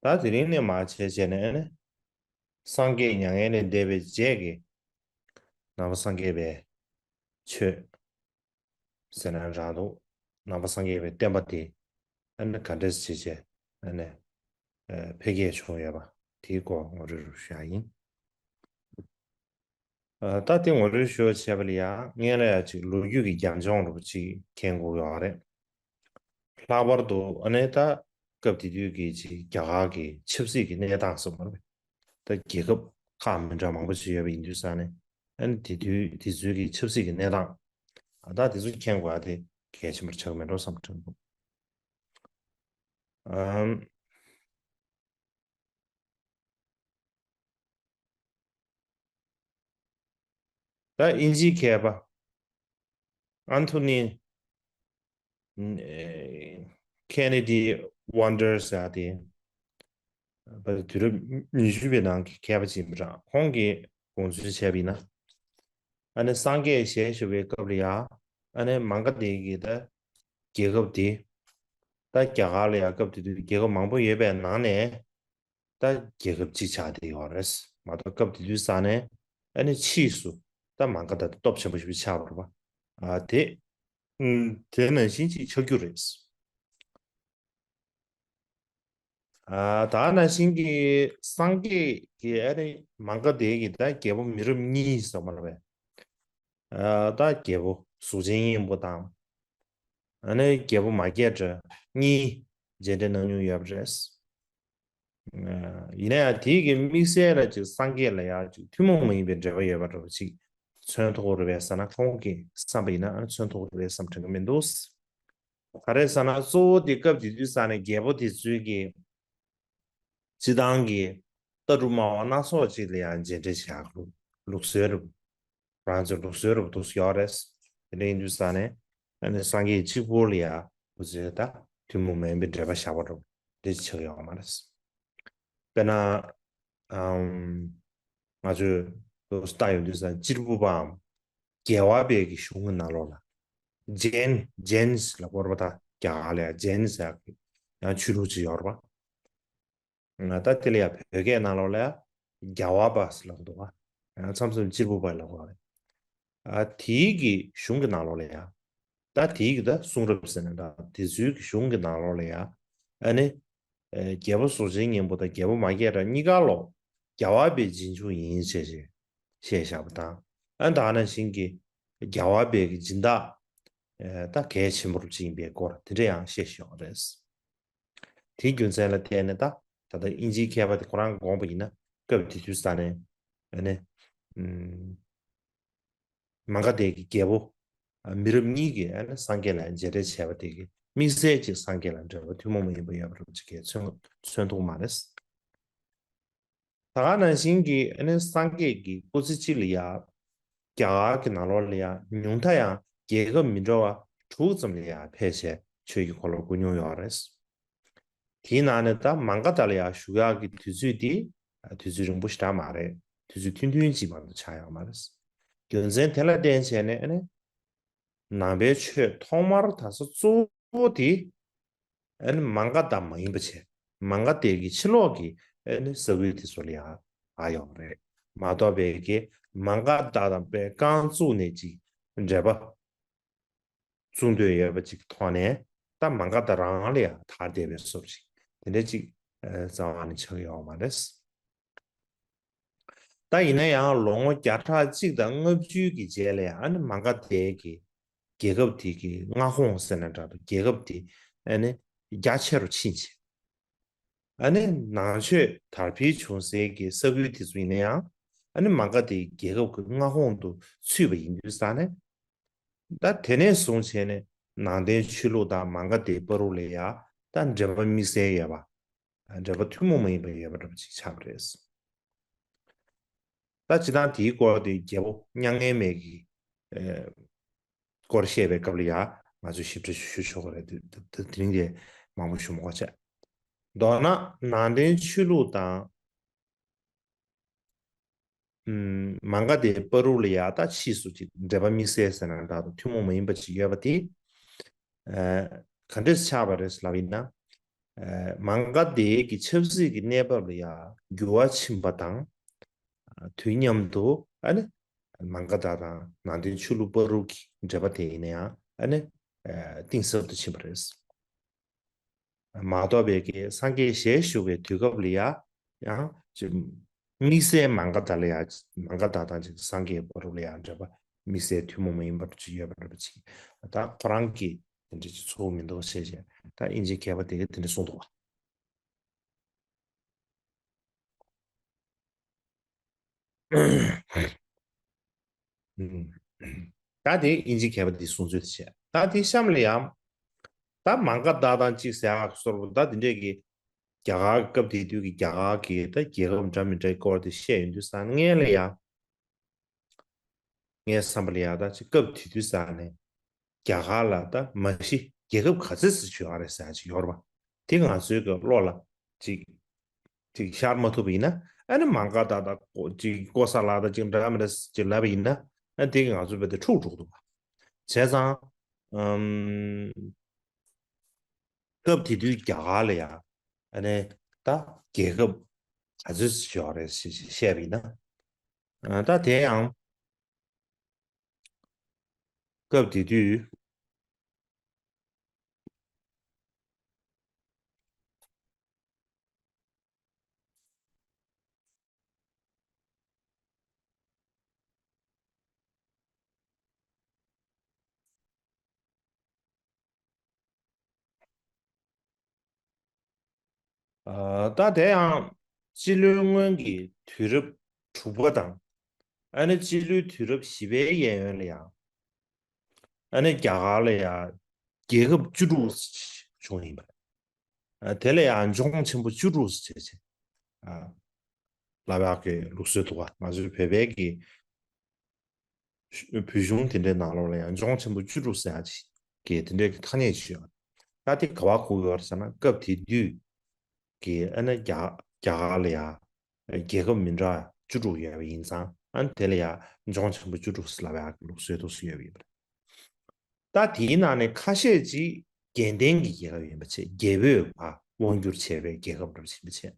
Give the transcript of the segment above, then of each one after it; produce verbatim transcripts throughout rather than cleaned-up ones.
ད་དེ་རིང་ནས་མར་བྱས་བྱས་ནས་ཨ་ནི། སངས་རྒྱས་མྱ་ངན་ལས་འདས་པའི་རྗེས་ཀྱི་ནང་པ་སངས་རྒྱས་པའི་ཆོས་ཟེར་ན་རང་འདུག་ནང་པ་སངས་རྒྱས་པའི་བསྟན་པ་དེ་ཨ་ནི་ག་འདྲས་བྱས་བྱས་ཨ་ནི་འཕེལ་རྒྱས་བྱུང་ཡོད་པ་དེའི་སྐོར་ངོ་སྤྲོད་རུ་ཞུ་ཡ་ཡིན། ད་དེ་ངོ་སྤྲོད་ཞུ་བ་བྱས་པ་ལ་ཡང་སྔོན་ལ་ཡང་ཅིག་ལོ་རྒྱུས་ཀྱི་རྒྱབ་ལྗོངས་རུ་ཅིག་མཁྱེན་དགོས་ཡོད་རེད། ལྷག་པར་དུ་ཨ་ནི་ད་སྐབས་དེ་དུས་ཀྱི་ཅིག་རྒྱ་གར་གྱི་ཆབ་སྲིད་ཀྱི་གནས་སྟངས་སོགས་མ་རེད། ད་རྒྱལ་ཁབ་ཁག་མི་འདྲ་མང་པོ་ཞིག་ཡོད་པ་ཡིན་དུས་ཙང་ནས་ཨ་ནི་དེ་དུས་དེ་ཚོའི་གི་ཆབ་སྲིད་ཀྱི་གནས་སྟངས་ད་དེ་ཚོ་མཁྱེན་དགོས་ཡ་དེ་གལ་ཆེན་པོ་ཆགས་མེད་འགྲོ་བསམ་དྲན་འདུག་ཨམ། ད་དབྱིན་ཇིའི་མཁས་པ་ཨན་ཐོ་ནི་ཁེ་ནེ་ཌི་ཝན་ཌར་ཟེར་ཡ་དེ། དུས་རབས་ཉི་ཤུ་པའི་ནང་གི་མཁས་པ་ཅིག་ཡིན་པ་འདྲ། ཁོང་གིས་དགོངས་ཚུལ་བྱས་པ་ཡིན་ན། ཨ་ནི་སངས་རྒྱས་ཞལ་བཞུགས་པའི་སྐབས་ལ་ཡ། ཨ་ནི་མ་ག་དྷ་གི་ད་རྒྱལ་ཁབ་དེ། ད་རྒྱ་གར་ལ་ཡ་སྐབས་དེ་དུས་རྒྱལ་ཁབ་མང་པོ་ཡོད་པའི་ནང་ནས། ད་རྒྱལ་ཁབ་གཅིག་ཆགས་བསྡད་ཡོད་རེད། མ་གཏོགས་སྐབས་དེ་དུས་ཙང་ནས་ཨ་ནི་ཕྱིས་སུ་ད་མ་ག་དྷ་དེ་སྟོབས་ཆེན་པོ་ཞིག་ཆགས་པ་རེད་པ། ཨ་དེ་ཨུམ་དེ་ནང་བཞིན་ཅིག་ཆགས་རྒྱུ་རེད། ཨ་ད་ནང་བཞིན་གྱི་སངས་རྒྱས་ཀྱི་ཨ་ནི་མ་ག་དྷ་གི་ད་རྒྱལ་པོ་མི་རབས་གཉིས་ཟེར་བ་རེད་པས། ཨ་ད་རྒྱལ་པོ་གཟུགས་ཅན་སྙིང་པོ་དང་། ཨ་ནི་རྒྱལ་པོ་མ་སྐྱེས་དགྲ་གཉིས་མཇལ་འཕྲད་གནང་མྱོང་ཡོད་པ་རེད། ཡིན་ན་ཡང་དེའི་གི་དམིགས་བསལ་ལ་ཅིག་སངས་རྒྱས་ལ་ཡང་ཅིག་ཐུན་མོང་མ་ཡིན་པའི་འབྲེལ་བ་ཡོད་པ་འདྲ་བོ་ཅིག་མཚོན་ཐུབ་ཀྱི་རེད་པས་ཟེར་ན། ཁོང་གིས་བསམ་པ་ཡིན་ན་ཨ་ནི་མཚོན་ཐུབ་ཀྱི་རེད་བསམ་དྲན་གྱི་མི་འདུག་ག་རེ་ཟེར་ན་གཙོ་བོ་དེ་སྐབས་དེ་དུས་ཙང་ནས་རྒྱལ་པོ་དེ་ཚོའི་གི་སྤྱི་བཏང་གི་ལྟ་གྲུབ་སྨྲ་བ་སྣ་ཚོགས་ཅིག་ལ་ཡང་མཇལ་འཕྲད་བྱེད་ཡག་ལུགས་སྲོལ་རུ། རང་ཚོའི་ལུགས་སྲོལ་རུ་འདུག་ཡོད་རེད། དེ་འདྲ་ཡིན་དུས་ཙང་ནས་ཨ་ནི་སངས་རྒྱས་གཅིག་པུ་ལ་ཡ་འུ་ཚོས་ད་ཐུན་མོང་མ་ཡིན་པའི་འབྲེལ་བ་བཞག་པ་འདྲ་བོ་འདྲ་ཅིག་ཆགས་ཡོད་མ་རེད། དཔེར་ན། ཨམ། ང་ཚོས་ལྟ་ཡོང་དུས་ཙང་གཅེར་བུ་པའམ་རྒྱལ་བ་པའི་གི་གཞུང་གི་ནང་ལོགས་ལ་ཇེན། ཇེན་ལབ་ཀྱི་ཡོད་རེད་པ། ད་རྒྱ་གར་ལ་ཡ་ཇེན་ཟེར་ཡག་གི་ཡང་ཆོས་ལུགས་ཅིག་ཡོད་རེད་པ། ད་དེ་ལ་ཡང་བོད་སྐད་ནང་ལོགས་ལ་ཡང་རྒྱལ་བ་པ་ཟེར་ལབ་འདུག་ག་ཡང་མཚམས་མཚམས་གཅེར་བུ་པ་ལབ་དགོས་རེད། ཨ་དེའི་གི་གཞུང་གི་ནང་ལོགས་ལ་ཡང་། ད་དེའི་གི་ད་གསུང་རབ་ཟེར་ན་འདྲ། དེ་ཚོའི་གི་གཞུང་གི་ནང་ལོགས་ལ་ཡང་། ཨ་ནི། ཨ་རྒྱལ་པོ་གཟུགས་ཅན་སྙིང་པོ་དང་རྒྱལ་པོ་མ་སྐྱེས་དགྲ་གཉིས་ཀ་ལོ་རྒྱལ་བ་པའི་རྗེས་འཇུག་ཡིན་ཞེས་བཤད་བཞག་པ་དང་། ཨ་ད་ག་ནང་བཞིན་གྱི་རྒྱལ་བ་པའི་གི་སྦྱིན་བདག་ཨ་ད་གལ་ཆེན་པོ་ཅིག་ཡིན་པའི་སྐོར་དེ་འདྲ་ཡང་བཤད་བཞག་པ་རེད། དེའི་རྒྱུ་མཚན་ལ་བརྟེན་ནས་ད་ད་ལྟ་དབྱིན་ཇིའི་མཁས་པ་དེ་ཁོ་རང་དགོངས་པ་ཡིན་ན་སྐབས་དེ་དུས་ས་ནས་ཨ་ནི་ཨུམ་མ་ག་དྷའི་གི་རྒྱལ་པོ་ཨ་མི་རབས་གཉིས་ཀྱིས་ཨ་ནི་སངས་རྒྱས་ལ་མཇལ་འཕྲད་བྱས་པ་དེ་གི་དམིགས་བསལ་གྱིས་སངས་རྒྱས་ལ་འབྲེལ་བ་ཐུན་མོང་མ་ཡིན་པ་ཡོད་པ་རེད་ཅེས་མཚོན་མཚོན་ཐུབ་མ་རེད། ད་ག་ནང་བཞིན་གྱི་ཨ་ནི་སངས་རྒྱས་ཀྱི་སྐུ་ཚེ་གཅིག་ལ་ཡ། རྒྱ་གར་གྱི་ནང་ལོགས་ལ་ཡ་ཉུང་མཐའ་ཡང་རྒྱལ་ཁབ་མི་འདྲ་བ་དྲུག་ཙམ་ལ་ཡ་ཕེབས་བྱས་ཆོས་ཀྱི་འཁོར་ལོ་བསྐོར་མྱོང་ཡོད་རེད། དེའི་ནང་ནས་ད་མ་ག་དྷ་ལ་ཡ་བཞུགས་ཡག་གི་དུས་ཚོད་དེ་དུས་ཚོད་རིང་པོ་ཞེ་དྲག་མ་རེད། དུས་ཚོད་ཐུང་ཐུང་ཅིག་མ་གཏོགས་ཆགས་ཡོད་མ་རེད། རྒྱུ་མཚན་དེ་ལ་བརྟེན་བྱས་ནས་ཨ་ནི། ནང་པའི་ཆོས་ཐོག་མར་དར་ས་གཙོ་བོ་དེ་ཨ་ནི་མ་ག་དྷ་མ་ཡིན་པ་བྱས། མ་ག་དྷའི་གི་ཕྱི་ལོགས་ཀྱི་ཨ་ནི་ས་ཁུལ་དེ་ཚོ་ལ་ཡང་ཡོད་རེད། མ་གཏོགས་པའི་གི་མ་ག་དྷ་དང་པའི་རྐང་བཙུགས་ནས་ཅིག་འབྲེལ་བ་བཙུགས་འདོད་ཡོད་པ་ཅིག་ཐོག་ནས་ད་མ་ག་དྷ་རང་ལ་ཡང་དར་བསྡད་པའི་བཟོ་ཅིག་དེ་འདྲ་ཅིག་རྩ་བ་ནས་ཆགས་ཡོད་མ་རེད། ད་ཡིན་ན་ཡང་ལོ་ངོ་བརྒྱ་ཕྲག་གཅིག་དང་ལྔ་བཅུའི་གི་རྗེས་ལ་ཡང་ཨ་ནི་མ་ག་དྷའི་གི་རྒྱལ་ཁབ་དེ་གི་མངའ་ཁོངས་ཟེར་ན་འདྲ་འདུག་རྒྱལ་ཁབ་དེ་ཨ་ནི་རྒྱ་ཆེ་རུ་ཕྱིན་ཕྱིན། ཨ་ནི་ནང་ཆོས་དར་འཕེལ་བྱུང་སའི་གི་ས་ཁུལ་དེ་ཚོ་ཡིན་ན་ཡང་ཨ་ནི་མ་ག་དྷའི་རྒྱལ་ཁབ་ཀྱི་མངའ་ཁོངས་སུ་ཚུད་པ་ཡིན་དུས་ཙང་ནས། ད་དེ་ནས་བཟུང་བྱས་ནས་ནང་བསྟན་ཆོས་ལུགས་དང་མ་ག་དྷའི་བར་དུ་ལ་ཡང་ད་འབྲེལ་བ་དམིགས་བསལ་ཡོད་པ། འབྲེལ་བ་ཐུན་མོང་མ་ཡིན་པ་ཡོད་པ་འདྲ་པོ་ཅིག་ཆགས་པ་རེད། ད་སྤྱིར་བཏང་དེའི་སྐོར་དེ་རྒྱལ་པོ་མྱ་ངན་མེད་ཀྱི་ཨེ་སྐོར་བཤད་པའི་སྐབས་ལ་ཡང་ང་ཚོས་ཞིབ་ཕྲ་ཞུ་ཆོག་གི་རེད། དེ་དེ་དེ་དེ་རིང་དེ་མང་པོ་ཞུ་མི་དགོས་བྱས། མདོར་ན་ནང་བསྟན་ཆོས་ལུགས་དང་། ཨུམ། མ་ག་དྷའི་བར་དུ་ལ་ཡང་ད་ཕྱིས་སུ་ཅིག་འབྲེལ་བ་དམིགས་བསལ་ཟེར་ན་འདྲ་འདུག་ཐུན་མོང་མ་ཡིན་པ་ཅིག་ཡོད་པ་དེ། ཨ། ག་འདྲས་ཆགས་པ་རེད་ལབ་ཡིན་ན། ཨ། མང་ག་དྷའི་གི་ཆབ་སྲིད་ཀྱི་གནས་བབ་ལ་ཡང་འགྱུར་བ་ཕྱིན་པ་དང་། དུས་མཉམ་དུ་ཨ་ནི་མང་ག་དྷ་དང་ནང་བསྟན་ཆོས་ལུགས་བར་དུ་གི་འབྲེལ་བ་དེ་ཡིན་ན་ཡང་ཨ་ནི་གཏིང་ཟབ་ཏུ་ཕྱིན་པ་རེད། མ་གཏོགས་པའི་གི་སངས་རྒྱས་ཞལ་བཞུགས་པའི་དུས་སྐབས་ལ་ཡ་ཡང་ཅིག་དམིགས་བསལ་མང་ག་དྷ་ལ་ཡ་མང་ག་དྷ་དང་ཅིག་སངས་རྒྱས་བར་དུ་ལ་ཡ་འབྲེལ་བ་དམིགས་བསལ་ཐུན་མོང་མ་ཡིན་པར་ཅིག་ཡོད་པ་འདྲ་པོ་ཅིག་ད་ཁོ་རང་གི་དེ་འདྲ་ཅིག་ཚོར་བ་མི་འདུག་བཤད་བྱས། ད་དབྱིན་ཇིའི་མཁས་པ་དེ་གིས་དེ་འདྲ་གསུངས་འདུག་བ། ད་དེ་དབྱིན་ཇི་མཁས་པ་འདི་གསུང་ཚུལ་དེ་བྱས། ད་དེ་གཤམ་ལ་ཡང་ད་མང་ག་དྷ་དང་གཅིག་ཟེར་ཡག་སོར་བུ་ད་དེ་འདྲས་ཀྱི་རྒྱ་གར་སྐབས་དེ་དུས་ཀྱི་རྒྱ་གར་གྱི་ད་རྒྱལ་ཁབ་འདྲ་མི་འདྲའི་སྐོར་དེ་བཤད་ཡོང་དུས་ཙང་ངས་ལ་ཡང་ངའི་བསམ་པ་ལ་ཡང་ད་ཅིག་སྐབས་དེ་དུས་ཙང་ནས་རྒྱ་གར་ལ་ད་མ་གཞི་རྒྱལ་ཁབ་ག་ཚོད་ཙམ་ཡོད་རེད་ཟེར་ཡག་ཅིག་ཡོད་རེད་པ། དེ་ང་ཚོའི་གི་བློ་ལ་ཅིག་ཅིག་ཤར་མ་ཐུབ་པ་ཡིན་ན། ཨ་ནི་མང་ག་དྷ་དང་ཅིག་ཀོ་ས་ལ་དང་ཅིག་འདྲ་མི་འདྲ་ཅིག་ལབ་པ་ཡིན་ན། ཨ་དེ་གི་ང་ཚོ་བོད་དེ་འཁྲུག་འགྲོ་གི་འདུག་པ། བྱས་ཙང་ཨམ། སྐབས་དེ་དུས་རྒྱ་གར་ལ་ཡ་ཨ་ནི་ད་རྒྱལ་ཁབ་ག་ཚོད་ཡོད་རེད་ཞེས་བཤད་པ་ཡིན་ན། ཨ་ད་དེ་ཡང་སྐབས་དེ་དུས། ཨ་ད་དེ་ཡང་སྤྱི་ལོའི་སྔོན་གྱི་དུས་རབས་དྲུག་པ་དང་། ཨ་ནི་སྤྱི་ལོའི་དུས་རབས་བཞི་པའི་གཡས་གཡོན་ལ་ཡང་། ཨ་ནི་རྒྱ་གར་ལ་ཡང་རྒྱལ་ཁབ་བཅུ་དྲུག་བྱུང་ཡིན་པ་རེད། ཨ་དེ་ལ་ཡང་ལྗོངས་ཆེན་པོ་བཅུ་དྲུག་ཟེར་བྱས། ཨ་ལབ་ཡག་གི་ལུགས་སྲོལ་འདུག་ག་ང་ཚོའི་བོད་པའི་གི་བོད་གཞུང་དེ་འདྲའི་ནང་ལོགས་ལ་ཡང་ལྗོངས་ཆེན་པོ་བཅུ་དྲུག་ཟེར་ཡག་ཅིག་གི་དེ་འདྲའི་གི་ཐ་སྙད་ཅིག་ཡོད། ད་དེ་ག་བ་གོ་ཡོད་རེད་ཟེར་ན་སྐབས་དེ་དུས་ཀྱི་ཨ་ནི་རྒྱ་རྒྱ་གར་ལ་ཡང་རྒྱལ་ཁབ་མི་འདྲ་བཅུ་དྲུག་ཡོད་པ་ཡིན་ཙང་ཨ་ནི་དེ་ལ་ཡང་ལྗོངས་ཆེན་པོ་བཅུ་དྲུག་ཟེར་ལབ་ཡག་གི་ལུགས་སྲོལ་འདུག་སེ་ཡོད་པ་ཡིན་པ་རེད། ད་དེའི་ནང་ནས་ཁ་ཤས་ཅིག་རྒྱལ་བསྟན་གྱི་རྒྱལ་ཁབ་ཡིན་པ་བྱས་རྒྱལ་པོས་ཕར་དབང་བསྒྱུར་བྱས་པའི་རྒྱལ་ཁབ་འདྲ་པོ་ཞིག་ཡིན་པ་བྱས།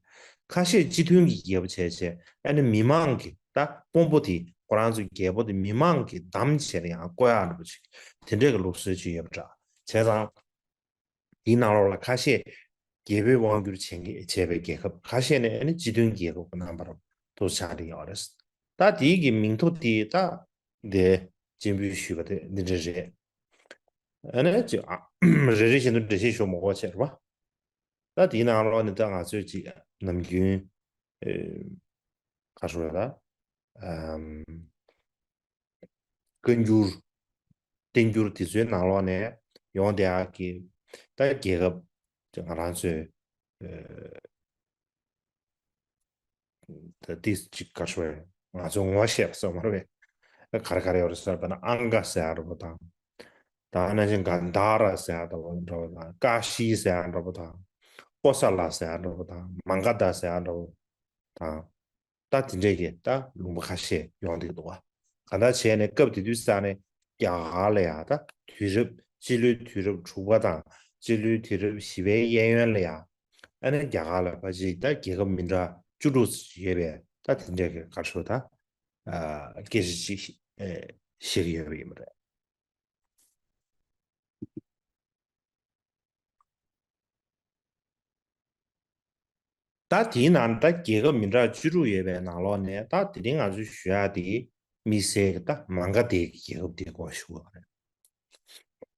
ཁ་ཤས་སྤྱི་མཐུན་གྱི་རྒྱལ་པོ་བྱས་བྱས་ཨ་ནི་མི་མང་གི་ད་དཔོན་པོ་དེ་ཁོ་རང་ཚོའི་རྒྱལ་པོ་དེ་མི་མང་གིས་བདམས་བྱས་ནས་ཡང་བསྐོ་ཡག་འདྲ་པོ་ཅིག་དེ་འདྲས་ཀྱི་ལུགས་སྲོལ་ཅིག་ཡོད་པ་འདྲ། བྱས་ཙང་། དེའི་ནང་ལོགས་ལ་ཁ་ཤས་རྒྱལ་པོས་དབང་བསྒྱུར་བྱེད་མཁན་བྱས་པའི་རྒྱལ་ཁབ་ཁ་ཤས་ནས་ཨ་ནི་སྤྱི་མཐུན་རྒྱལ་ཁབ་ཀྱི་རྣམ་པར་དུ་ཆགས་བསྡད་ཡོད་རེད། ད་དེའི་གི་མིང་ཐོ་དེ་ད་འདི་སྤྱན་འབུལ་ཞུས་པ་དེ་འདི་འདྲ་རེད། ཨ་ནི་ཅི་ཨ་རེ་རེ་བཞིན་དུ་འགྲེལ་བཤད་ཞུ་མ་དགོས་པ་བྱས་རེད་པ། ད་དེའི་ནང་ལོགས་ནས་ད་ང་ཚོས་ཅིག་ནམ་རྒྱུན་ཨེ་ག་རེ་ཟེར་ད་ཨམ། བཀའ་འགྱུར། བསྟན་འགྱུར་དེ་ཚོའི་ནང་ལོགས་ནས་ཡོང་བསྡད་ཡག་གི་ད་རྒྱལ་ཁབ་ང་རང་ཚོའི་ད་ཏིས་ཅིག་ག་རེ་ཟེར་ང་ཚོ་ངོ་ཤེས་པ་ཟེར་མ་རེད་པས། ག་རེ་ག་རེ་ཡོད་རེད་ཟེར་བ་ན་ཨང་ག་ཟེར་ཡག་འདྲ་པོ་དང་། ད་ནང་བཞིན་ག་དྷ་ར་ཟེར་ཡག་འདྲ་པོ་དང་། ཀ་ཤི་ཟེར་ཡག་འདྲ་པོ་དང་། ཀོ་ས་ལ་ཟེར་ཡག་འདྲ་པོ་དང་། མང་ག་དྷ་ཟེར་ཡག་འདྲ་པོ་དང་། ད་དེ་འདྲས་ཀྱི་ད་ལུང་པ་ཁ་ཤས་ཡོང་བསྡད་ཀྱི་འདུག་བ། གང་ལྟར་བྱས་ནས་སྐབས་དེ་དུས་ས་ནས་རྒྱ་གར་ལ་ཡང་ད་དུས་རབས་སྤྱི་ལོའི་དུས་རབས་དྲུག་པ་དང་སྤྱི་ལོའི་དུས་རབས་བཞི་པའི་གཡས་གཡོན་ལ་ཡང་ཨ་ནི་རྒྱ་གར་ལ་ཕལ་ཆེར་ད་རྒྱལ་ཁབ་མི་འདྲ་བཅུ་དྲུག་ཡོད་པའི་ད་དེ་འདྲས་ཀྱི་ག་རེ་ཟེར་ད་སྐད་ཆ་ཅིག་བཤད་ཀྱི་ཡོད་པ་ཡིན་པ་རེད། ད་དེའི་ནང་ད་རྒྱལ་ཁབ་མི་འདྲ་བཅུ་དྲུག་ཡོད་པའི་ནང་ལོགས་ནས་ད་དེ་རིང་ང་ཚོས་ཞུ་ཡག་དེ་དམིགས་བསལ་གྱི་ད་མང་ག་དྷའི་རྒྱལ་ཁབ་དེའི་སྐོར་ཞུ་དགོས་རེད།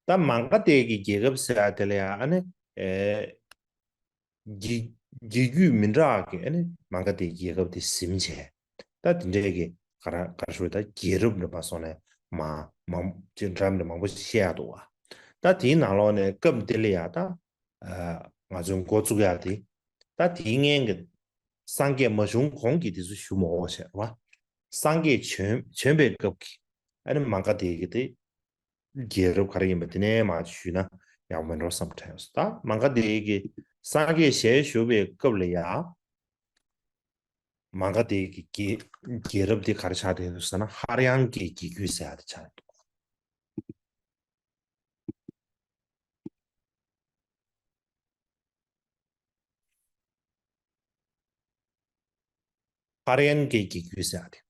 ད་མང་ག་དྷའི་རྒྱལ་ཁབ་ཟེར་ཡག་དེ་ལ་ཡང་ཨ་ནི་ཨེ། རྒྱལ་རྒྱལ་རྒྱུད་མི་འདྲ་བ་གི་ཨ་ནི་མང་ག་དྷའི་རྒྱལ་ཁབ་དེ་ཟིན་བྱས། ད་དེ་འདྲའི་གི་ག་ར་ག་རེ་ཞུ་ད་རྒྱལ་རབས་འདྲ་པ་སོང་ནས་མ་མང་ཅིག་འདྲ་མི་འདྲ་མང་པོ་ཞིག་བཤད་ཡག་འདུག་བ། ད་དེའི་ནང་ལོགས་ནས་སྐབས་འདི་ལ་ཡ་ད་ང་ཚོས་འགོ་བཙུགས་ཡག་དེ། ད་དེའི་སྔན་གི་སངས་རྒྱས་མ་བྱུང་གོང་གི་དེ་ཚོ་ཞུ་མ་དགོས་བྱས་རེད་བ། སངས་རྒྱས་བྱོན་བྱོན་པའི་སྐབས་ཀྱི་ཨ་ནི་མང་ག་དྷའི་གི་དེ། རྒྱལ་རབས་ག་རེ་ཡིན་པ་དེ་ནས་མར་ཞུས་ན་ཡག་པོ་མེད་འགྲོ་བསམ་དྲན་སོང་། ད་མང་ག་དྷའི་གི་སངས་རྒྱས་ཞལ་བཞུགས་པའི་སྐབས་ལ་ཡ། མང་ག་དྷའི་གི་རྒྱལ་རྒྱལ་རབས་དེ་ག་རེ་ཆགས་བསྡད་འདུག་ཟེར་ན་ཧ་ར་ཡང་གི་རྒྱལ་རྒྱུད་ཟེར་ཡག་དེ་ཆགས་འདུག་ཧ་ར་ཡན་གྱི་རྒྱལ་རྒྱུད་ཟེར་ཡ་དེ།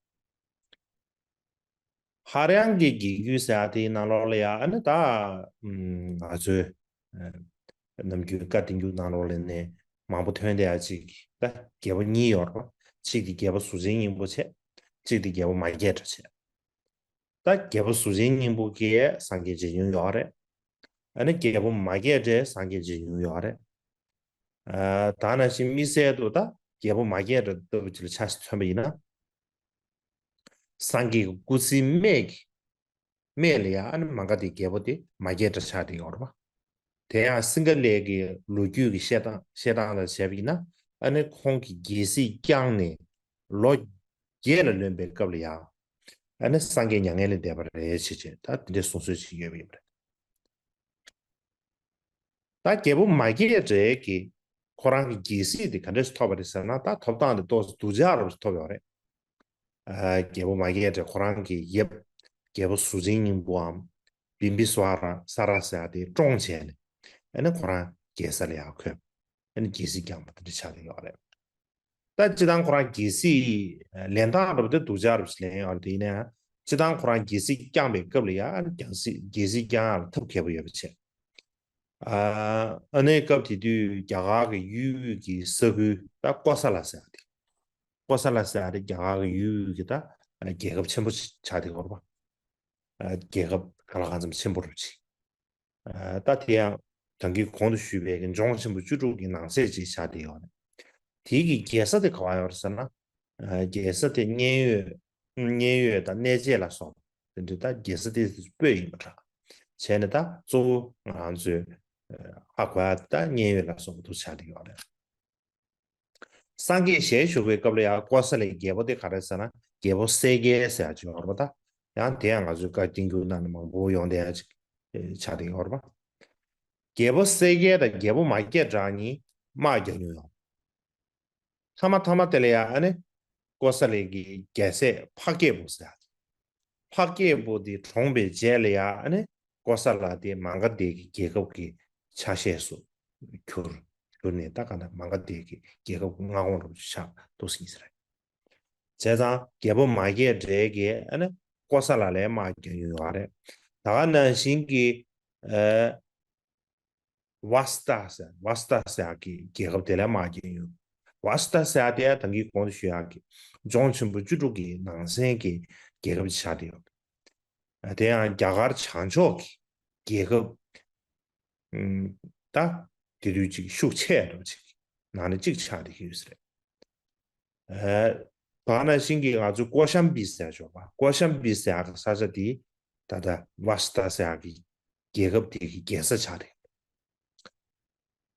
ཧ་ར་ཡན་གྱི་རྒྱལ་རྒྱུད་ཟེར་ཡ་དེའི་ནང་ལོགས་ལ་ཡ་ཨ་ནི་ད་ཨམ་ང་ཚོའི་ཨ་ནམ་རྒྱུན་བཀའ་བསྟན་འགྱུར་ནང་ལོགས་ལ་ནས་མང་པོ་ཐོན་བསྡད་ཡ་གཅིག་ད་རྒྱལ་པོ་གཉིས་ཡོད་རེད་པ། གཅིག་དེ་རྒྱལ་པོ་གཟུགས་ཅན་སྙིང་པོ་བྱས། གཅིག་དེ་རྒྱལ་པོ་མ་སྐྱེས་དགྲ་བྱས། ད་རྒྱལ་པོ་གཟུགས་ཅན་སྙིང་པོ་གིས་སངས་རྒྱས་མཇལ་མྱོང་ཡོད་རེད། ཨ་ནི་རྒྱལ་པོ་མ་སྐྱེས་དགྲས་སངས་རྒྱས་མཇལ་མྱོང་ཡོད་རེད། ཨ་ད་ནང་བཞིན་དམིགས་བསལ་དུ་ད་རྒྱལ་པོ་མ་སྐྱེས་དགྲ་ལྟ་བུ་ཅིག་ལ་ཆ་ཞིག་མཚོན་པ་ཡིན་ན། སངས་རྒྱས་ཀྱི་སྐུ་ཚེའི་སྨད་ཀྱི་སྨད་ལ་ཡང་ཨ་ནི་མ་ག་དྷའི་རྒྱལ་པོ་དེ་མ་སྐྱེས་དགྲ་ཆགས་བསྡད་ཡོད་རེད་པ། དེ་ཡང་སིང་ག་ལའི་གི་ལོ་རྒྱུས་ཀྱི་བཤད་སྟངས་བཤད་སྟངས་ལ་བྱས་པ་ཡིན་ན། ཨ་ནི་ཁོང་གིས་རྒྱལ་སྲིད་བསྐྱངས་ནས་ལོ་བརྒྱད་ལ་ལོན་པའི་སྐབས་ལ་ཡང་ཨ་ནི་སངས་རྒྱས་མྱ་ངན་ལས་འདས་པ་རེད་ཅེས་བྱས་ད་དེ་འདྲའི་གསུང་སྲོལ་ཞིག་ཡོད་པ་ཡིན་པ་རེད། ད་རྒྱལ་པོ་མ་སྐྱེས་དགྲ་གིས་ཁོ་རང་གི་རྒྱལ་སྲིད་དེ་ག་འདྲས་སུ་ཐོབ་པ་རེད་ཟེར་ན། ད་ཐོབ་སྟངས་དེ་ཏོག་ཙམ་སྡུག་ཅག་རབ་ཏུ་ཐོབ་ཡོད་རེད། ཨ་རྒྱལ་པོ་མ་སྐྱེས་དགྲས་ཁོ་རང་གི་ཡབ་རྒྱལ་པོ་གཟུགས་ཅན་སྙིང་པོའམ་བིམ་བི་ས་ར་ས་ར་ཟེར་ཡ་དེ་བཀྲོངས་བྱས་ནས་ཨ་ནི་ཁོ་རང་རྒྱལ་ས་ལ་ཡར་འཁོད། ཨ་ནི་རྒྱལ་སྲིད་བསྐྱངས་པ་དེ་འདྲ་ཆགས་ཀྱི་ཡོད་རེད། ད་སྤྱིར་བཏང་ཁོ་རང་རྒྱལ་སྲིད་ལེན་སྟངས་རབ་དེ་སྡུག་ཅག་རབ་ཞིག་ལེན་ཡོད་རེད། དེ་ཡིན་ན་ཡང་སྤྱིར་བཏང་ཁོ་རང་རྒྱལ་སྲིད་བསྐྱངས་པའི་སྐབས་ལ་ཡང་རྒྱལ་སྲིད་རྒྱལ་སྲིད་བསྐྱང་ཡག་ལ་ཐབས་མཁས་པོ་ཡོད་པ་བྱས། ཨ་ཨ་ནི་སྐབས་དེ་དུས་རྒྱ་གར་གྱི་ཡུལ་དབུས་ཀྱི་ས་ཁུལ་ད་ཀོ་ས་ལ་ཟེར་ཡ་དེ། ཀོ་ས་ལ་ཟེར་ཡ་དེ་རྒྱ་གར་གྱི་ཡུལ་དབུས་ཀྱི་ད་རྒྱལ་ཁབ་ཆེན་པོ་ཆགས་བསྡད་ཡོད་རེད་པ། རྒྱལ་ཁབ་གང་ལ་གང་འཚམ་ཆེན་པོ་རེད་པ། ད་དེ་ཡང་ད་གིན་གོང་དུ་ཞུས་པའི་གི་ལྗོངས་ཆེན་པོ་བཅུ་དྲུག་གི་ནང་གསེས་ཅིག་ཆགས་བསྡད་ཡོད་རེད། དེའི་གི་རྒྱལ་ས་དེ་ག་པར་ཡོད་རེད་ཟེར་ན། རྒྱལ་ས་དེ་མཉན་ཡོད། མཉན་ཡོད་དང་གནས་བཅས་ལ་སོགས་པ་དེ་འདྲ་ད་རྒྱལ་ས་དེ་སྤོས་ཡིན་པ་འདྲ། བྱས་ནས་ད་གཙོ་བོ་ང་རང་ཚོའི་ཧ་གོ་ཡ་ད་མཉན་ཡོད་ལ་སོགས་པ་དེ་ཆགས་བསྡད་ཡོད་རེད། སངས་རྒྱས་ཞལ་བཞུགས་པའི་སྐབས་ལ་ཡང་ཀོ་ས་ལའི་རྒྱལ་པོ་དེ་ག་རེ་ཟེར་ན་རྒྱལ་པོ་གསལ་རྒྱལ་ཟེར་ཡ་ཅིག་ཡོད་རེད་པ། ད་ཡང་དེ་ཡང་ང་ཚོའི་བཀའ་བསྟན་འགྱུར་ནང་ནས་མང་པོ་ཡོང་བསྡད་ཡ་ཅིག་ཆགས་བསྡད་ཡོད་རེད་པ། རྒྱལ་པོ་གསལ་རྒྱལ་དང་རྒྱལ་པོ་མ་སྐྱེས་དགྲ་གཉིས་དམག་རྒྱག་མྱོང་ཡོད། མཐའ་མ་མཐའ་མ་དེ་ལ་ཡང་ཨ་ནི་ཀོ་ས་ལའི་གི་རྒྱལ་སྲས་འཕགས་སྐྱེས་པོ་ཟེར་ཡ། འཕགས་སྐྱེས་པོ་དེ་གྲོངས་པའི་རྗེས་ལ་ཡང་ཨ་ནི་ཀོ་ས་ལ་དེ་མ་ག་དྷའི་གི་རྒྱལ་ཁབ་ཀྱི་ཆ་ཤས་སུ་གྱུར། གྱུར་ནས་ད་ག་ན་མ་ག་དྷའི་གི་རྒྱལ་ཁབ་ཀྱི་མངའ་ཁོངས་རུ་ཆགས་འདུག་ཟེར་གྱི་རེད། བྱས་ཙང་རྒྱལ་པོ་མ་སྐྱེས་དགྲ་གིས་ཨ་ནི་ཀོ་ས་ལ་ལའི་དམག་རྒྱག་མྱོང་ཡོད་རེད། ད་ག་ནང་བཞིན་གྱི་ཨ་ཝ་སི་ཏ་ཟེར་ཝ་སི་ཏ་ཟེར་ཡག་གི་རྒྱལ་ཁབ་དེ་ལ་དམག་རྒྱག་ཡོད། ཝ་སི་ཏ་ཟེར་ཡག་དེ་ཡང་ད་གིན་གོང་དུ་ཞུས་ཡག་གི་ལྗོངས་ཆེན་པོ་བཅུ་དྲུག་གི་ནང་ཚན་གྱི་རྒྱལ་ཁབ་ཅིག་ཆགས་བསྡད་ཡོད། དེ་ཡང་རྒྱ་གར་བྱང་ཕྱོགས་ཀྱི་རྒྱལ་ཁབ་ཨམ་ད་དེ་དུས་ཅིག་ཤུགས་ཆེ་འགྲོ་ཅིག་ནང་ནས་གཅིག་ཆགས་བསྡད་ཀྱི་ཡོད་ས་རེད། ཨ་ད་ག་ནང་བཞིན་གྱི་ང་ཚོའི་ཀོ་ཤམ་བི་ཟེར་ཡག་ཅིག་ཡོད་པ། ཀོ་ཤམ་བི་ཟེར་ཡག་གི་ས་ཆ་དེ་ད་ལྟ་ཝ་སི་ཏ་ཟེར་ཡག་གི་རྒྱལ་ཁབ་དེ་གི་རྒྱལ་ས་ཆགས་རེད།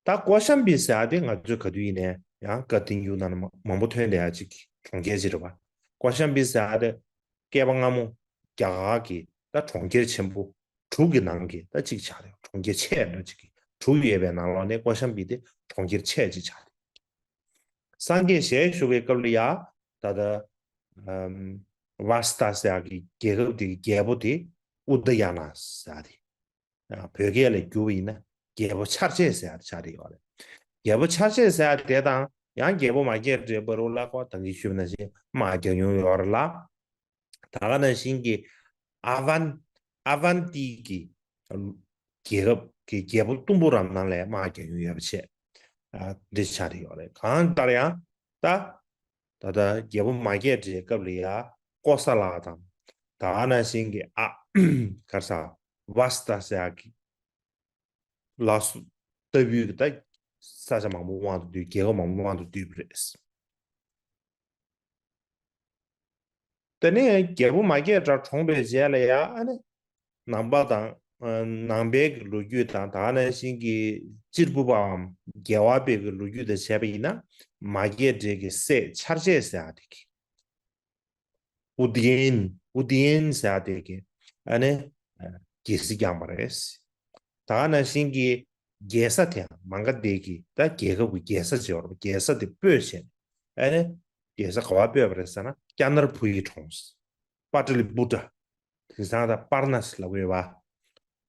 ད་ཀོ་ཤམ་བི་ཟེར་ཡག་དེ་ང་ཚོས་ག་དུས་ཡིན་ནའི་ཡང་བཀའ་བསྟན་འགྱུར་ནང་ན་མང་མང་པོ་ཐོན་བསྡད་ཡག་ཅིག་གི་གྲོང་ཁྱེར་ཅིག་རེད་པ། ཀོ་ཤམ་བི་ཟེར་ཡག་དེ་བསྐལ་པ་སྔ་མོ་རྒྱ་གར་གྱི་ད་གྲོང་ཁྱེར་ཆེན་པོ་དྲུག་གི་ནང་གི་ད་གཅིག་ཆགས་རེད། གྲོང་ཁྱེར་ཆེ་འདྲ་ཅིག་གི་དྲུག་ཡོད་པའི་ནང་ལོགས་ནས་ཀོ་ཤམ་བི་དེ་གྲོང་ཁྱེར་ཆེ་ཅིག་ཆགས་རེད། སངས་རྒྱས་ཞལ་བཞུགས་པའི་སྐབས་ལ་ཡ་ད་ལྟ་ཨམ་ཝ་སི་ཏ་ཟེར་ཡག་གི་རྒྱལ་ཁབ་དེ་གི་རྒྱལ་པོ་དེ་ཨུ་དི་ཡ་ན་ཟེར་ཡག་དེ། ཨ་བོད་སྐད་ལ་བསྒྱུར་བ་ཡིན་ན་རྒྱལ་པོ་ཆར་ཆེན་ཟེར་ཡག་ཆགས་བསྡད་ཡོད་རེད། རྒྱལ་པོ་ཆར་ཆེན་ཟེར་ཡག་དེ་དང་ཡང་རྒྱལ་པོ་མ་སྐྱེས་དགྲའི་བར་དུ་ལ་ཁོ་ད་གིན་ཞུས་པ་ནང་བཞིན་དམག་རྒྱག་མྱོང་ཡོད་རེད་ལ། ད་ག་ནང་བཞིན་གྱི་ཨ་ཝན། ཨ་ཝན་ཏི་གི་རྒྱལ་ཁབ་ཀྱི་རྒྱལ་པོ་གཏུམ་པོ་ར་ན་ལའི་དམག་རྒྱག་མྱོང་ཡོད་པ་བྱས། ཨ་འདི་ཆགས་བསྡད་ཡོད་རེད། གང་ལྟར་ཡང་ད་ད་ལྟ་རྒྱལ་པོ་མ་སྐྱེས་དགྲའི་སྐབས་ལ་ཡ་ཀོ་ས་ལ་དང་ད་ག་ནང་བཞིན་གྱི་ཨ་ག་རེ་ཟ་ཝ་སི་ཏ་ཟེར་ཡག་གི་ལ་སོགས་ལྟ་བུའི་གི་ད་ས་ཆ་མང་པོ་དབང་དུ་བསྡུས། རྒྱལ་ཁབ་མང་པོ་དབང་དུ་བསྡུས་པ་རེད། དེ་ནས་རྒྱལ་པོ་མ་སྐྱེས་དགྲ་གྲོངས་པའི་རྗེས་ལ་ཡ་ཨ་ནི་ནང་པ་དང་ཨ་ནང་པའི་གི་ལོ་རྒྱུས་དང་ད་ག་ནང་བཞིན་གྱི་གཅེར་བུ་པའམ་རྒྱལ་བ་པའི་གི་ལོ་རྒྱུས་དང་བྱས་པ་ཡིན་ན་མ་སྐྱེས་དགྲའི་གི་སྲས་ཆར་ཆེན་ཟེར་ཡག་དེ་གི་ཨུ་དི་ཡན། ཨུ་དི་ཡན་ཟེར་ཡག་དེ་གིས་ཨ་ནི་རྒྱལ་སྲིད་བསྐྱངས་པ་རེད། ད་ག་ནང་བཞིན་གྱི་རྒྱལ་ས་དེ་ཡང་མ་ག་དྷའི་གི་ད་རྒྱལ་ཁབ་ཀྱི་རྒྱལ་ས་ཅིག་ཡོད་རེད། རྒྱལ་ས་དེ་སྤོས་བྱས་ཨ་ནི་རྒྱལ་ས་ག་པར་སྤོས་པ་རེད་ཟེར་ན་ཀྱ་ནར་བུ་ཡི་གྲོང་། པ་ཏི་ལི་པུ་ཏྲ། དེང་སང་ད་པར་ན་སི་ལབ་ཡོད་པ།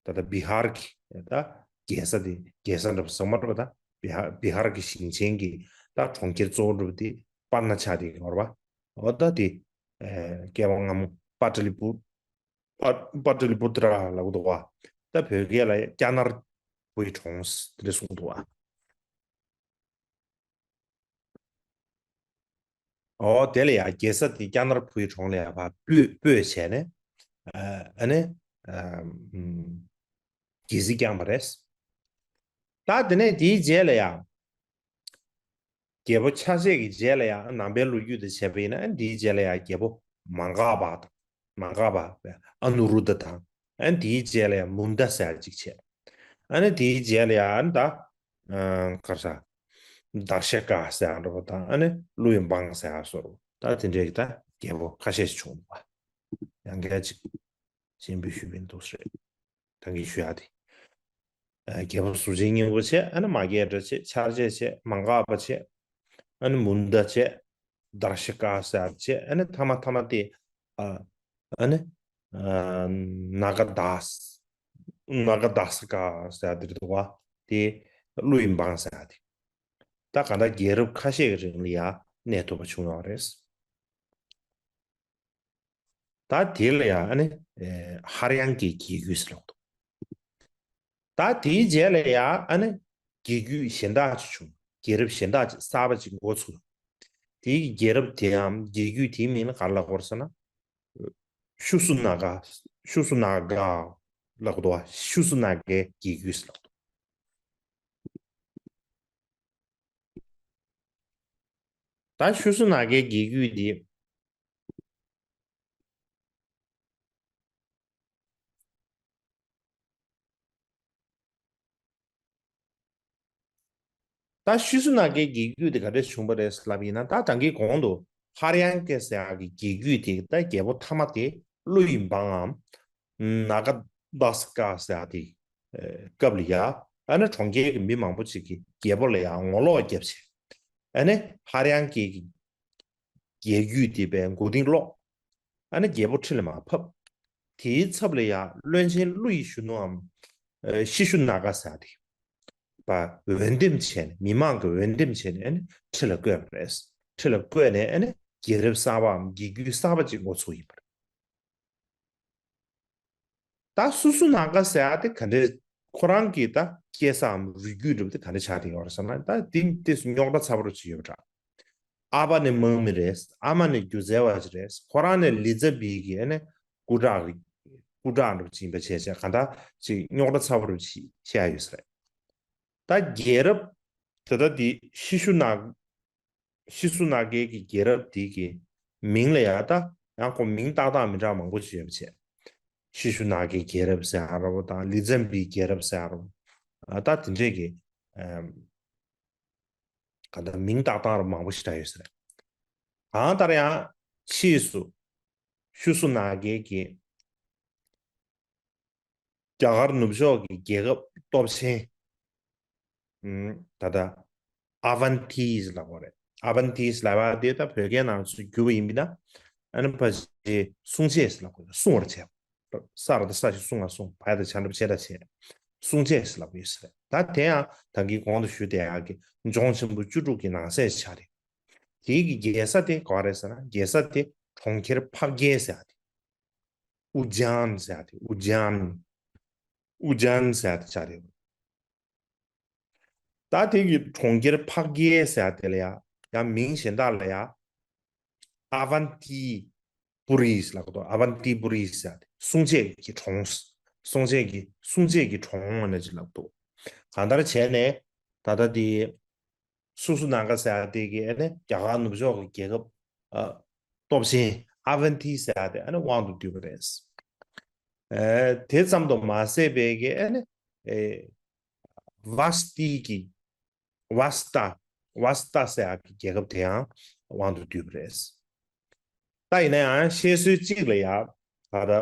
ད་ལྟ་བི་ཧར་གྱི་ད་རྒྱལ་ས་དེ་རྒྱལ་ས་འདྲ་པོ་ཟེར་མ་རེད་པ། ད་བི་ཧར་བི་ཧར་གྱི་ཞིང་ཆེན་གྱི་ད་གྲོང་ཁྱེར་གཙོ་བོ་འདྲ་པོ་དེ་པར་ན་ཆགས་བསྡད་ཀྱི་ཡོད་རེད་པ། འོ་ད་དེ་ཨེ་སྐྱེ་བ་སྔ་མོ་པ་ཏ་ལི་པུ་པ་པ་ཏ་ལི་པུ་ཏྲ་ལབ་འདུག་བ། ད་བོད་སྐད་ལ་ཀྱ་ནར་བུའི་གྲོང་དེ་འདྲ་གསུངས་འདུག་བ། ཨོ་དེ་ལ་ཡ་རྒྱལ་ས་དེ་ཀྱ་ནར་བུའི་གྲོང་ལ་ཡ་ཕར་སྤོས་སྤོས་བྱས་ནས་ཨ་ཨ་ནི་ཨ་ཨམ་རྒྱལ་སྲིད་བསྐྱངས་པ་རེད། ད་དེ་ནས་དེའི་རྗེས་ལ་ཡ་རྒྱལ་པོ་ཆ་ཤས་ཀྱི་རྗེས་ལ་ཡ་ནང་པའི་ལོ་རྒྱུས་དེ་བྱས་པ་ཡིན་ན་དེའི་རྗེས་ལ་ཡ་རྒྱལ་པོ་མ་འགགས་པ་དང་མ་འགགས་པ་ཨ་ནུ་རུ་ད་དང་ཨ་ནི་དེའི་རྗེས་ལ་ཡ་མུན་ད་ཟེར་ཡ་གཅིག་བྱས། ཨ་ནི་དེའི་རྗེས་ལ་ཡ་ཨ་ནི་ད་ཨ་ག་རེ་ཟ། དར་ཤ་ཀ་ཟེར་ཡ་འདྲ་པོ་དང་ཨ་ནི་ཀླུ་ཡི་འབངས་ཟེར་ཡ་སོགས་ད་དེ་འདྲའི་གི་ད་རྒྱལ་པོ་ཁ་ཤས་ཤིག་བྱུང་འདུག་པ། ཡང་བསྐྱར་ཅིག་གཅེས་འབུལ་ཞུས་པའི་འདུག་ཟེར། ད་གིན་ཞུ་ཡ་དེ། ཨ་རྒྱལ་པོ་གཟུགས་ཅན་སྙིང་པོ་བྱས། ཨ་ནི་མ་སྐྱེས་དགྲ་བྱས། ཆར་ཆེན་བྱས། མ་འགགས་པ་བྱས། ཨ་ནི་མུན་ད་བྱས། དར་ཤ་ཀ་ཟེར་བྱས། ཨ་ནི་ཐ་མ་ཐ་མ་དེ་ཨ་ཨ་ནི་ཨ་ནཱ་ག་དཱས། ནཱ་ག་དཱ་ས་ཀ་ཟེར་དེ་འདུག་བ། དེ་ཀླུ་ཡི་འབངས་ཟེར་དེ། ད་གང་ལྟར་རྒྱལ་རབས་ཁ་ཤས་ཀྱི་རིང་ལ་ཡ་གནས་ཐུབ་པ་བྱུང་ཡོད་རེད། ད་དེ་ལ་ཡང་ཨ་ནི་ཨེ་ཧ་ར་ཡང་གི་རྒྱལ་རྒྱུད་ཟེར་ལབ་འདུག་ད་དེའི་རྗེས་ལ་ཡང་ཨ་ནི་རྒྱལ་རྒྱུད་གཞན་དག་ཅིག་བྱུང་། རྒྱལ་རབས་གཞན་དག་ཅིག་གསར་པ་ཅིག་འགོ་ཚུགས། དེའི་རྒྱལ་རབས་དེའམ་རྒྱལ་རྒྱུད་དེའི་མིང་ལ་ག་རེ་ལབ་དགོས་རེད་ཟེར་ན། ཤུ་སུ་ན་ག་ཤུ་སུ་ན་ག་ལབ་འདུག་བ། ཤུ་སུ་ན་གའི་རྒྱལ་རྒྱུད་ཟེར་ལབ་འདུག་ད་ཤུ་སུ་ན་གའི་རྒྱལ་རྒྱུད་འདི། ད་ཤུ་སུ་ན་གའི་རྒྱལ་རྒྱུད་དེ་ག་འདྲས་བྱུང་བ་རེད་ལབ་ཡིན་ན། ད་ད་གིན་གོང་དུ་ཧ་ར་ཡང་ཀེ་ཟེར་ཡག་གི་རྒྱལ་རྒྱུད་དེ། ད་རྒྱལ་པོ་ཐ་མ་དེ་ཀླུ་ཡི་འབངས་ངམ་ནཱ་ག་དཱ་ས་ཀ་ཟེར་ཡག་དེ་སྐབས་ལ་ཡ་ཨ་ནི་གྲོང་ཁྱེར་གྱི་མི་མང་པོ་ཅིག་གིས་རྒྱལ་པོ་ལ་ཡ་ངོ་ལོག་བརྒྱབ་བྱས། ཨ་ནི་ཧ་ར་ཡང་ཀེ་གི་རྒྱལ་རྒྱུད་དེ་པའི་མགོ་རྟིང་སློག་ཨ་ནི་རྒྱལ་པོ་ཁྲི་ལ་མར་ཕབ། དེའི་ཚབ་ལ་ཡང་བློན་ཆེན་ཀླུ་ཡི་གཞོན་ནུའམ་ཨ་ཤི་ཤུ་ན་ག་ཟེར་དེ་པ་འོས་འདེམས་བྱས་ནས། མི་མང་གི་འོས་འདེམས་བྱས་ནས་ཨ་ནི་ཁྲི་ལ་བསྐོས་པ་རེད། ཁྲི་ལ་བསྐོས་ནས་ཨ་ནི་རྒྱལ་རབས་གསར་པའམ་རྒྱལ་རྒྱུད་གསར་པ་ཅིག་འགོ་ཚུགས་ཡིན་པ་རེད། ད་སུ་སུ་ན་ག་ཟེར་ཡ་དེ་ག་འདྲས། ཁོ་རང་གི་ད་སྐྱེས་སའམ་རུས་རྒྱུད་འདྲ་པོ་དེ་ག་འདྲས་ཆགས་བསྡད་ཡོད་རེད་ཟེར་ན། ད་དེ་དེ་རྙོག་དྲ་ཚ་པོ་རུ་ཅིག་ཡོད་པ་འདྲ། ཨ་ཕ་ནི་དམག་མི་རེད། ཨ་མ་ནི་སྒྱུ་རྩལ་བ་ཅིག་རེད། ཁོ་རང་ནི་ལི་ཙ་བི་གི་ཨ་ནི་སྐུ་དྲག་གི་སྐུ་དྲག་འདྲ་པོ་ཅིག་ཡིན་པ་བྱས་བྱས་གང་ལྟར་ཅིག་རྙོག་དྲ་ཚ་པོ་རུ་ཅིག་བཤད་ཡོད་ས་རེད། ད་རྒྱལ་རབས་དེ་ད་དེ་ཤི་ཤུ་ན་ཤི་སུ་ན་གའི་གི་རྒྱལ་རབས་དེ་གི་མིང་ལ་ཡ་ད་ཡང་ཁོ་མིང་བཏགས་སྟངས་མི་འདྲ་མང་པོ་ཅིག་ཡོད་པ་བྱས། ཤི་སུ་ན་གའི་རྒྱལ་རབས་ཟེར་ཡ་འདྲ་པོ་དང་ལི་ཙམ་པིའི་རྒྱལ་རབས་ཟེར་ཡ་འདྲ་པོ། ཨ་ད་དེ་འདྲས་ཀྱི་ཨམ་ག་ད་མིང་བཏགས་སྟངས་རུ་མང་པོ་ཞིག་འདྲ་ཡོད་ས་རེད། གང་ལྟར་ཡང་ཕྱིས་སུ་ཤི་སུ་ན་གའི་གི་རྒྱ་གར་ནུབ་ཕྱོགས་ཀྱི་རྒྱལ་ཁབ་སྟོབས་ཆེན། ཨུམ། ད་ལྟ་ཨ་ཝན་ཏིས་ལབ་དགོས་རེད། ཨ་ཝན་ཏིས་ལབ་པ་དེ་ད་བོད་སྐད་ནང་ཚུར་བསྒྱུར་བ་ཡིན་པ་ན། ཨ་ནི་ཕ་ཆེ་སྲུང་བྱེད་ལབ་དགོས་རེད། སྲུང་བར་བྱེད། ས་ར་ད་ས་ཞིག་སྲུང་ང་སྲུང་བ་ཡ་ད་བྱ་འདྲ་བྱེད་ད་བྱེད། སྲུང་བྱེད་ལབ་དགོས་ས་རེད། ད་དེ་ཡང་ད་གིན་གོང་དུ་ཞུས་བསྡད་ཡག་གི་ལྗོངས་ཆེན་པོ་བཅུ་དྲུག་གི་ནང་གསེས་ཆགས་རེད། དེའི་གི་རྒྱལ་ས་དེ་ག་བ་རེད་ཟེར་ན། རྒྱལ་ས་དེ་གྲོང་ཁྱེར་འཕགས་རྒྱལ་ཟེར་ཡ་དེ། ཨུ་ཇཱན་ཟེར་ཡ་དེ། ཨུ་ཇཱན། ཨུ་ཇཱན་ཟེར་ཡ་དེ་ཆགས་རེད། ད་དེ་གི་གྲོང་ཁྱེར་འཕགས་རྒྱལ་ཟེར་ཡ་དེ་ལ་ཡ་ཡང་མིང་གཞན་དག་ལ་ཡ་ཨ་ཝན་ཏི་པུ་རི་ཟེར་ལབ་འདུག་ཨ་ཝན་ཏི་པུ་རི་ཟེར་ཡ་དེ་སྲུང་བྱེད་ཀྱི་གྲོང་། སྲུང་བྱེད་ཀྱི་སྲུང་བྱེད་ཀྱི་གྲོང་ནས་ཅིག་ལབ་འདུག་གང་ལྟར་བྱས་ནས་ད་ལྟ་དེ་སུ་སུ་ན་ག་ཟེར་ཡ་དེ་གི་ཨ་ནི་རྒྱ་གར་ནུབ་ཕྱོགས་ཀྱི་རྒྱལ་ཁབ་ཨ་སྟོབས་ཆེན་ཨ་ཝན་ཏི་ཟེར་ཡ་དེ་ཨ་ནི་དབང་དུ་བསྡུས་པ་རེད། ཨེ་དེ་ཙམ་དུ་མ་ཟད་པའི་གི་ཨ་ནི་ཨེ་ཝ་སྟི་གི་ཝ་སྟ་ཝ་སྟ་ཟེར་ཡ་གི་རྒྱལ་ཁབ་དེ་ཡང་དབང་དུ་བསྡུས་པ་རེད། ད་ཡིན་ན་ཡང་བཤད་སྲོལ་གཅིག་ལ་ཡ་ད་ལྟ་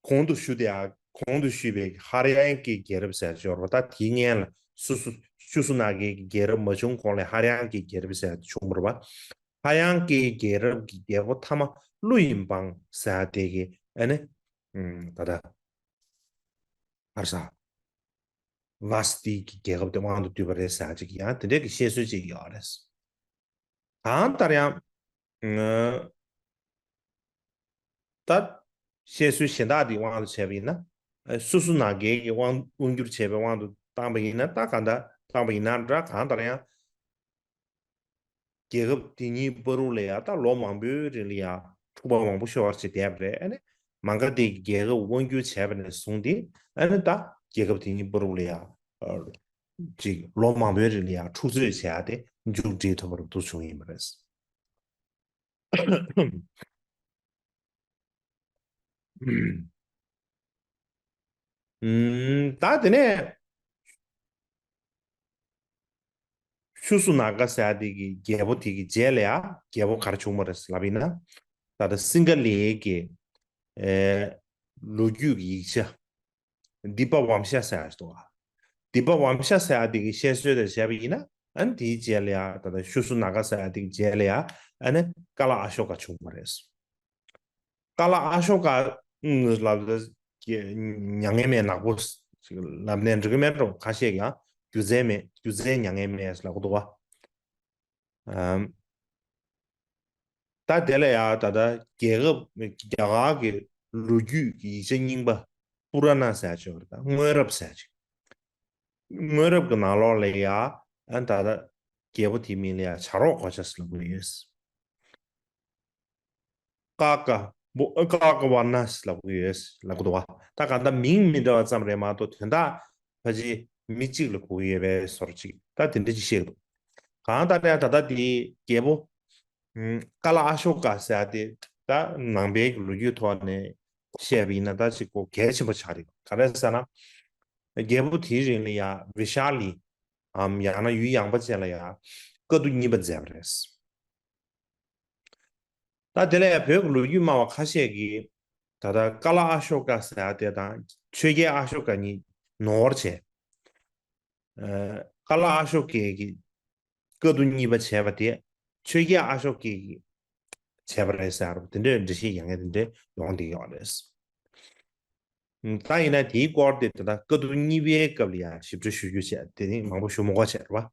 གོང་དུ་ཞུ་དེ་ཡང་གོང་དུ་ཞུས་པའི་ཧ་ར་ཡན་གྱི་རྒྱལ་རབས་ཟེར་ཡ་ཅིག་ཡོད་རེད་པ། ད་དེའི་སྔོན་ལ་སུ་སུ་ཤུ་སུ་ན་གའི་རྒྱལ་རབས་མ་བྱུང་གོང་ལ་ཧ་ར་ཡན་གྱི་རྒྱལ་རབས་ཟེར་ཡ་བྱུང་བ་རེད་པ། ཧ་ར་ཡན་གྱི་རྒྱལ་རབས་ཀྱི་རྒྱལ་པོ་ཐ་མ་ཀླུ་ཡི་འབངས་ཟེར་ཡ་དེ་གི་ཨ་ནི་ད་ལྟ་ཧ་ར་ས་ཝ་སྟི་གི་རྒྱལ་ཁབ་དེ་དབང་དུ་བསྡུས་པ་རེད་ཟེར་ཡ་ཅིག་ཡང་དེ་འདྲའི་གི་བཤད་སྲོལ་ཅིག་ཡོད་རེད། གང་ལྟར་ཡང་། ད་བཤད་སྲོལ་གཞན་དག་དེའི་དབང་དུ་བྱས་པ་ཡིན་ན། སོ་སོ་ནང་འགལ་གྱི་དབང་དབང་སྒྱུར་བྱས་པའི་དབང་དུ་བཏང་པ་ཡིན་ན། ད་གང་ལྟར་བཏང་པ་ཡིན་ན་འདྲ། གང་ལྟར་ཡང་། རྒྱལ་ཁབ་དེ་ཉིད་བར་དུ་ལ་ཡང་ད་ལོ་མང་པོའི་རིང་ལ་ཡང་འཁྲུག་པ་མང་པོ་ཤོར་བྱས་བསྡད་པ་རེད། ཨ་ནི་མ་ག་དྷའི་རྒྱལ་ཁབ་དབང་སྒྱུར་བྱས་པ་ནས་བཟུང་སྟེ། ཨ་ནི་ད་རྒྱལ་ཁབ་དེ་ཉིད་བར་དུ་ལ་ཡང་ཅིག་ལོ་མང་པོའི་རིང་ལ་ཡང་འཁྲུག་རྩོད་བྱས་ཏེ་མཇུག་སྒྲིལ་ཐུབ་པ་རུ་བྱུང་ཡིན་པ་རེད། ད་དེ་ནས་ཤུ་སུ་ན་ག་ཟེར་ཡ་དེ་གི་རྒྱལ་པོ་དེ་གི་རྗེས་ལ་ཡ་རྒྱལ་པོ་ག་རེ་བྱུང་བ་རེད་ལབ་ཡིན་ན། ད་ལྟ་སིང་ག་ལའི་གི་ཨེ་ལོ་རྒྱུས་ཀྱི་ཡིག་ཆ། དི་པ་བམ་ཤ་ཟེར་ཡ་ཞིག་འདུག་ག་དི་པ་བམ་ཤ་ཟེར་ཡ་དེ་གི་བཤད་སྲོལ་དེ་བྱས་པ་ཡིན་ན། ཨ་ནི་དེའི་རྗེས་ལ་ཡ་ད་ལྟ་ཤུ་སུ་ན་ག་ཟེར་ཡ་དེ་གི་རྗེས་ལ་ཡ་ཨ་ནི་ཀ་ལ་ཨ་ཤོ་ཀ་བྱུང་བ་རེད། ཀ་ལ་ཨ་ཤོ་ཀ་ལབ་ད་མྱ་ངན་མེད་ནག་པོ་ལབ་ནས་འགྲིག་གི་མེད་འགྲོ། ཁ་ཤས་ཀྱང་སྒྱུ་རྩལ་མེད། སྒྱུ་རྩལ་མྱ་ངན་མེད་ལབ་གི་འདུག་ག་ཨམ། ད་དེ་ལ་ཡང་ད་ལྟ་རྒྱལ་ཁབ་རྒྱ་གར་གྱི་ལོ་རྒྱུས་ཀྱི་ཡིག་ཆ་རྙིང་པ་པུ་ར་ན་ཟེར་ཡ་ཅིག་ཡོད་རེད། ད་སྔོན་རབས་ཟེར་ཡ་ཅིག་སྔོན་རབས་ཀྱི་ནང་ལོགས་ལ་ཡང་ཨ་ད་ལྟ་རྒྱལ་པོ་དེའི་མིང་ལ་ཡང་བྱ་རོག་གོ་ཆ་ཟེར་ལབ་གི་ཡོད། ཀ་ཀ་བོ་ཀ་ཀ་བར་ན་ཟེར་ལབ་གི་ཡོད་ལབ་གི་འདུག་ག་ད་གང་ལྟར་མིང་མི་འདྲ་བ་ཙམ་རེད་མ་གཏོགས་དོན་དག་ཕལ་ཆེར་མི་གཅིག་ལ་གོ་གི་ཡོད་པའི་བཟོ་འདྲ་ཅིག་ད་དེ་འདྲ་ཅིག་བཤད་གི་འདུག་གང་ལྟར་ཡང་ད་ལྟ་དེའི་རྒྱལ་པོ་ཀ་ལ་ཨ་ཤོ་ཀ་ཟེར་ཡ་དེ་ད་ནང་པའི་གི་ལོ་རྒྱུས་ཐོག་ནས་བཤད་པ་ཡིན་ན་ད་ཅིག་གོ་གལ་ཆེན་པོ་ཆགས་རེད། ག་རེ་ཟེར་ན། རྒྱལ་པོ་དེའི་རིང་ལ་ཡ་བི་ཤ་ལི་འམ་ཡང་ན་ཡུལ་ཡངས་པ་ཅན་ལ་ཡ་བཀའ་བསྡུ་གཉིས་པ་མཛད་པ་རེད། ད་དེ་ལ་ཡང་བོད་ཀྱི་ལོ་རྒྱུས་སྨྲ་བ་ཁ་ཤས་ཀྱིས་ད་ལྟ་ཀ་ལ་ཨ་ཤོ་ཀ་ཟེར་ཡ་དེ་དང་ཆོས་རྒྱལ་ཨ་ཤོ་ཀ་གཉིས་ནོར་བྱས། ཨ་ཀ་ལ་ཨ་ཤོ་ཀའི་གི་བཀའ་བསྡུ་གཉིས་པ་བྱས་པ་དེ་ཆོས་རྒྱལ་ཨ་ཤོ་ཀའི་གི་བྱས་པ་རེད་ཟེར་བ་དེ་འདྲའི་འགྲེལ་བཤད་ཡང་ཡང་དེ་འདྲའི་ཡོང་བསྡད་ཡོད་རེད། ད་ཡིན་ན་དེའི་སྐོར་དེ་ད་ལྟ་བཀའ་བསྡུ་གཉིས་པའི་སྐབས་ལ་ཡང་ཞིབ་ཕྲ་ཞུ་རྒྱུ་བྱས། དེ་རིང་མང་པོ་ཞུ་མི་དགོས་བྱས་རེད་པ།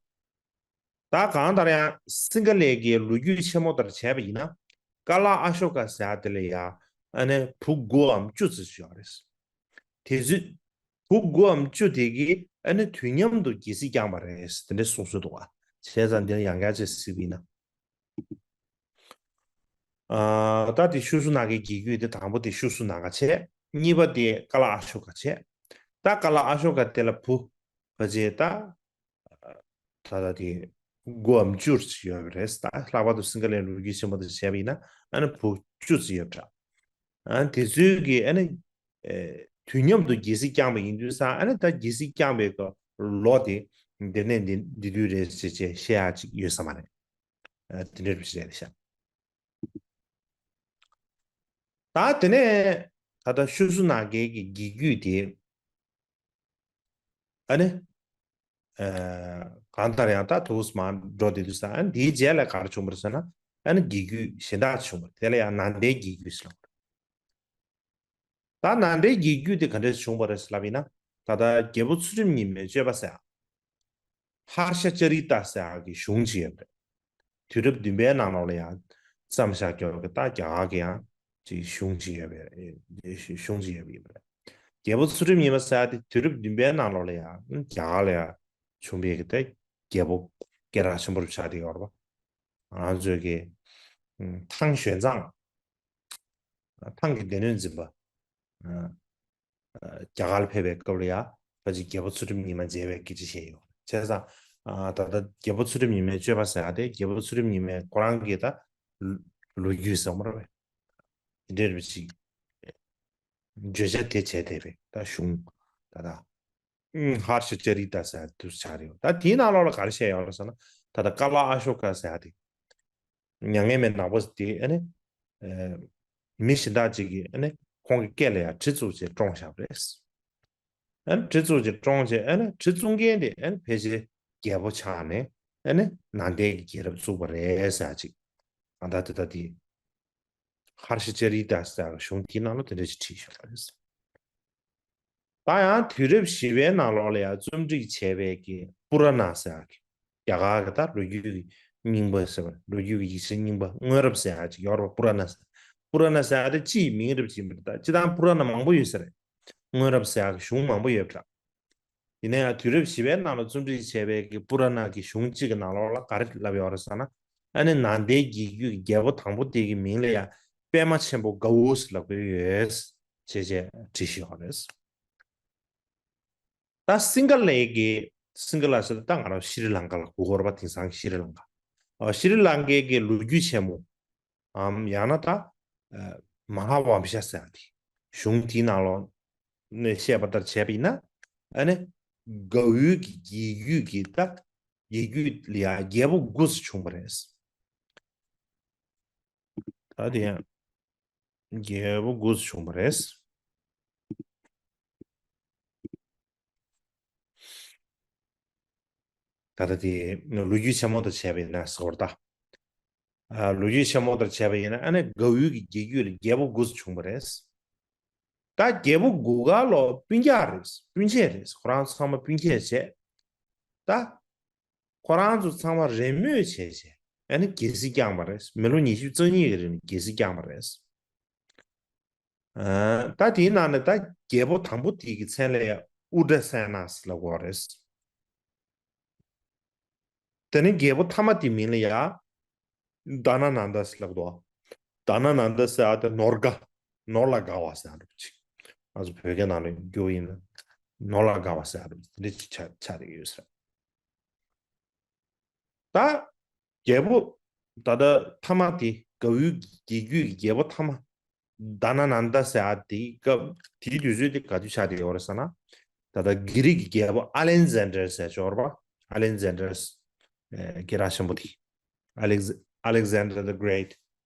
ད་གང་ལྟར་ཡང་སིང་ག་ལའི་གི་ལོ་རྒྱུས་ཆེན་མོ་ལྟར་བྱས་པ་ཡིན་ན། ཀ་ལ་ཨ་ཤོ་ཀ་ཟེར་ཡ་དེ་ལ་ཡང་ཨ་ནི་བུ་དགུའམ་བཅུ་ཙམ་ཡོད་རེད། དེ་ཚོས་བུ་དགུའམ་བཅུ་དེ་གིས་ཨ་ནི་དུས་མཉམ་དུ་རྒྱལ་སྲིད་བསྐྱངས་པ་རེད། དེ་འདྲ་གསུངས་སྲོལ་འདུག་ག་བྱས་ཙང་འདི་ལ་ཡང་བསྐྱར་ཅིག་གཟིགས་པ་ཡིན་ན། ཨ་ད་དེ་ཤུ་སུ་ན་གའི་རྒྱལ་རྒྱུད་དེ་དང་པོ་དེ་ཤུ་སུ་ན་ག་བྱས། གཉིས་པ་དེ་ཀ་ལ་ཨ་ཤོ་ཀ་བྱས། ད་ཀ་ལ་ཨ་ཤོ་ཀ་དེ་ལ་བུ་ཕལ་ཆེར་ད་ད་ལྟ་དེ་དགུའམ་བཅུ་ཡོད་པ་རེད། ད་ལྷག་པར་དུ་སིང་ག་ལའི་ལོ་རྒྱུས་ཆེན་མོ་དེ་བྱས་པ་ཡིན་ན་ཨ་ནི་བུ་བཅུ་ཙམ་ཡོད་པ་འདྲ། ཨ་དེ་ཚོའི་གི་ཨ་ནི་ཨེ་དུས་མཉམ་དུ་རྒྱལ་སྲིད་བསྐྱངས་པ་ཡིན་དུས་ཙང་། ཨ་ནི་ད་རྒྱལ་སྲིད་བསྐྱངས་པའི་སྐབས་ལོ་དེ་འདི་ནས་འདི་འདི་དུས་རེད་ཅེས་བཤད་ཡ་ཅིག་ཡོད་ས་མ་རེད། ཨ་དེ་འདྲའི་རེད་ཤག་ད་དེ་ནས་ད་ལྟ་ཤུ་སུ་ན་གའི་གི་རྒྱལ་རྒྱུད་དེ་ཨ་ནི་ཨ་གང་ལྟར་ཡང་ད་དུས་མར་འགྲོ་བསྡད་དུས་ཙང་། ཨ་ནི་དེའི་རྗེས་ལ་ག་རེ་བྱུང་བ་རེད་ཟེར་ན། ཨ་ནི་རྒྱལ་རྒྱུད་གཞན་དག་བྱུང་བ་རེད། དེ་ལ་ཡང་ནཱ་ལེནྡྲའི་རྒྱལ་རྒྱུད་ཟེར་ལབ། ད་ནཱ་ལེནྡྲའི་རྒྱལ་རྒྱུད་དེ་ག་འདྲས་བྱུང་བ་རེད་ལབ་ཡིན་ན། ད་ལྟ་རྒྱལ་པོ་ཚུལ་ཁྲིམས་ཉི་མའི་སྤྱོད་པ་ཟེར་ཡ། ཧར་ཤ་ཅ་རི་ཏ་ཟེར་ཡ་གི་གཞུང་ཅིག་ཡོད་པ་རེད། དུས་རབས་བདུན་པའི་ནང་ལོགས་ལ་ཡང་བརྩམས་བཞག་ཀྱོག་གི་ད་རྒྱ་གར་གི་ཡང་ཅིག་གཞུང་ཅིག་ཡོད་པ་རེད། གཞུང་ཅིག་ཡོད་པ་ཡིན་པ་རེད། རྒྱལ་པོ་ཚུལ་ཁྲིམས་ཉི་མ་ཟེར་ཡ་དེ་དུས་རབས་བདུན་པའི་ནང་ལོགས་ལ་ཡང་རྒྱ་གར་ལ་ཡང་བྱུང་བའི་གི་ད་རྒྱལ་པོ་སྐད་གྲགས་ཆེན་པོ་རུ་ཆགས་བསྡད་ཡོད་རེད་པ། ང་ཚོའི་གི་ཨ་ཐང་ཞོན་ཙང་། ཐང་གི་སྡེ་སྣོད་འཛིན་པ། ཨ་རྒྱ་གར་ལ་ཕེབས་པའི་སྐབས་ལ་ཡང་ཕལ་ཆེར་རྒྱལ་པོ་ཚུལ་ཁྲིམས་ཉི་མ་མཇལ་བའི་སྐད་ཆ་བཤད་ཡོད། བྱས་ཙང་ཨ་ད་ལྟ་རྒྱལ་པོ་ཚུལ་ཁྲིམས་ཉི་མའི་སྤྱོད་པ་ཟེར་ཡ་དེ་རྒྱལ་པོ་ཚུལ་ཁྲིམས་ཉི་མའི་ཁོ་རང་གི་ད་ལོ་རྒྱུས་ཟེར་བ་རེད་པས། དེ་འདྲ་རེད་པ་ཅིག་བརྗོད་བྱ་དེ་བྱས་བསྡད་པའི་ད་གཞུང་ད་ལྟ། ཧར་ཤ་ཅ་རི་ཏ་ཟེར་དུས་ཆགས་རེད། ད་དེའི་ནང་ལོགས་ལ་ག་རེ་བཤད་ཡོད་རེད་ཟེར་ན། ད་ལྟ་ཀ་ལ་ཨ་ཤོ་ཀ་ཟེར་ཡ་དེ་མྱ་ངན་མེད་ནག་པོ་དེ་ཨ་ནི་ཨ་མི་གཞན་དག་ཅིག་གིས་ཨ་ནི་ཁོང་གི་སྐེ་ལ་ཡང་གྲི་བཙུགས་བྱས་བཀྲོངས་བཞག་པ་རེད། ཨ་ནི་གྲི་བཙུགས་བྱས་བཀྲོངས་བྱས། ཨ་ནི་གྲི་བཙུགས་མཁན་དེ་ཨ་ནི་ཕལ་ཆེར་རྒྱལ་པོ་ཆགས་ནས་ཨ་ནི་ནཱ་ལེནྡྲའི་རྒྱལ་རབས་བཙུགས་པ་རེད་ཟེར་ཡ་ཅིག་ཨ་ད་དེ་ད་དེ་ཧར་ཤ་ཅ་རི་ཏ་ཟེར་གཞུང་དེའི་ནང་ལ་དེ་འདྲ་ཞིག་བྲིས་བཞག་པ་རེད། ད་ཡང་དུས་རབས་བཞི་པའི་ནང་ལོགས་ལ་ཡང་རྩོམ་སྒྲིག་བྱས་པའི་གི་པུ་ར་ན་ཟེར་གི་རྒྱ་གར་གི་ད་ལོ་རྒྱུས་ཀྱི་ རྙིང་པ་ཟེར་བ། ལོ་རྒྱུས་ཀྱི་ཡིག་ཆ་རྙིང་པ། སྔོན་རབས་ཟེར་ཡག་ཅིག་ཡོད་རེད་པ། པུ་ར་ན་ཟེར། པུ་ར་ན་ཟེར་ཡག་དེ་སྤྱི་ཡི་མིང་རེད་པ། ཅིག་ཡིན་པ་རེད། ད་སྤྱིར་བཏང་པུ་ར་ན་མང་པོ་ཡོད་ས་རེད། སྔོན་རབས་ཟེར་ཡག་གི་གཞུང་མང་པོ་ཡོད་པ་འདྲ། ཡིན་ན་ཡང་དུས་རབས་བཞི་པའི་ནང་ལ་རྩོམ་སྒྲིག་བྱས་པའི་གི་པུ་ར་ན་གི་གཞུང་གཅིག་གི་ནང་ལོགས་ལ་ག་རེ་ལབ་ཡོད་རེད་ཟེར་ན། ཨ་ནི་ནཱ་ལེནྡྲའི་རྒྱལ་རྒྱུད་ཀྱི་རྒྱལ་པོ་དང་པོ་དེ་གི་མིང་ལ་ཡང་པདྨ་ཆེན་པོ་གའུ་ཟེར་ལབ་ཀྱི་ཡོད་ཅེས་བྱས་བྲིས་བཞག་ཡོད་རེད། ད་སིང་ག་ལའི་གི། སིང་ག་ལ་ཟེར་ད་ང་རང་ཤྲི་ལང་ཀ་ལ་གོ་གི་ཡོད་རེད་པ། དེང་སང་གི་ཤྲི་ལང་ཀ། ཨ། ཤྲི་ལང་ཀའི་གི་ལོ་རྒྱུས་ཆེན་མོ། ཨམ། ཡང་ན་ད། ཨ། མ་ཧཱ་ཝམ་ཤ་ཟེར་ཡག་དེ། གཞུང་དེའི་ནང་ལོགས་ནས་བཤད་པ་ལྟར་བྱས་པ་ཡིན་ན། ཨ་ནི་གའུའི་གི་རྒྱལ་རྒྱུད་ཀྱི་ད། རྒྱལ་རྒྱུད་ལ་ཡང་རྒྱལ་པོ་དགུ་ཙམ་བྱུང་བ་རེད། ད་དེ་ཡང་རྒྱལ་པོ་དགུ་ཙམ་བྱུང་བ་རེད། ད་ལྟ་དེ་ལོ་རྒྱུས་ཆེན་མོ་ལྟར་བྱས་པ་ཡིན་ན་ཟེར་བ་རེད་ད། ཨ། ལོ་རྒྱུས་ཆེན་མོ་ལྟར་བྱས་པ་ཡིན་ན། ཨ་ནི་གའུའི་གི་རྒྱལ་རྒྱུད་ལ་རྒྱལ་པོ་དགུ་ཙམ་བྱུང་བ་རེད། ད་རྒྱལ་པོ་དགུ་ག་ལོ་སྤུན་ཀྱག་རེད། སྤུན་མཆེད་རེད། ཁོ་རང་ཚང་མ་སྤུན་མཆེད་བྱས། ད་ཁོ་རང་ཚོ་ཚང་མ་རེས་མོས་བྱས་བྱས། ཨ་ནི་རྒྱལ་སྲིད་བསྐྱངས་པ་རེད། མི་ལོ་ཉི་ཤུ་རྩ་གཉིས་ཀྱི་རིང་ལ་རྒྱལ་སྲིད་བསྐྱངས་པ་རེད། ཨ། ད་དེའི་ནང་ནས་ད་རྒྱལ་པོ་དང་པོ་དེ་གི་མཚན་ལ་ཡང་ཨུ་གྲ་སེ་ན་ཟེར་ལབ་ཀྱི་ཡོད་རེད། དེ་ནས་རྒྱལ་པོ་ཐ་མ་དེའི་མིང་ལ་ཡང་དྷ་ན་ནན་ད་ཟེར་ལབ་འདུག། དྷ་ན་ནན་ད་ཟེར་ཡག་དེ་ནོར་དགའ། ནོར་ལ་དགའ་བ་ཟེར་ཡག་འདྲ་པོ་ཅིག། ང་ཚོ་བོད་སྐད་ནང་ལ་བསྒྱུར་བ་ཡིན་ན་ནོར་ལ་དགའ་བ་ཟེར་ཡག་འདྲ་པོ་ཅིག་ཆགས་ཆགས་བསྡད་ཡོད་ས་རེད། ད་རྒྱལ་པོ་ད་ལྟ་ཐ་མ་དེ། གའུའི་རྒྱལ་རྒྱུད་ཀྱི་རྒྱལ་པོ་ཐ་མ་དྷ་ན་ནན་ད་ཟེར་ཡག་དེའི་སྐབས། དེའི་དུས་ཚོད་དེ་ག་དུས་ཆགས་བསྡད་ཡོད་རེད་ཟེར་ན། ད་ལྟ་གྷི་རིག་གི་རྒྱལ་པོ་ཨ་ལེག་ཛན་ཌར་ཟེར་ཡག་ཅིག་ཡོད་རེད་པ། ཨ་ལེག་ཛན་ཌར། ཨེ། སྐད་གྲགས་ཆེན་པོ་དེ། Alex- Alexander the Great།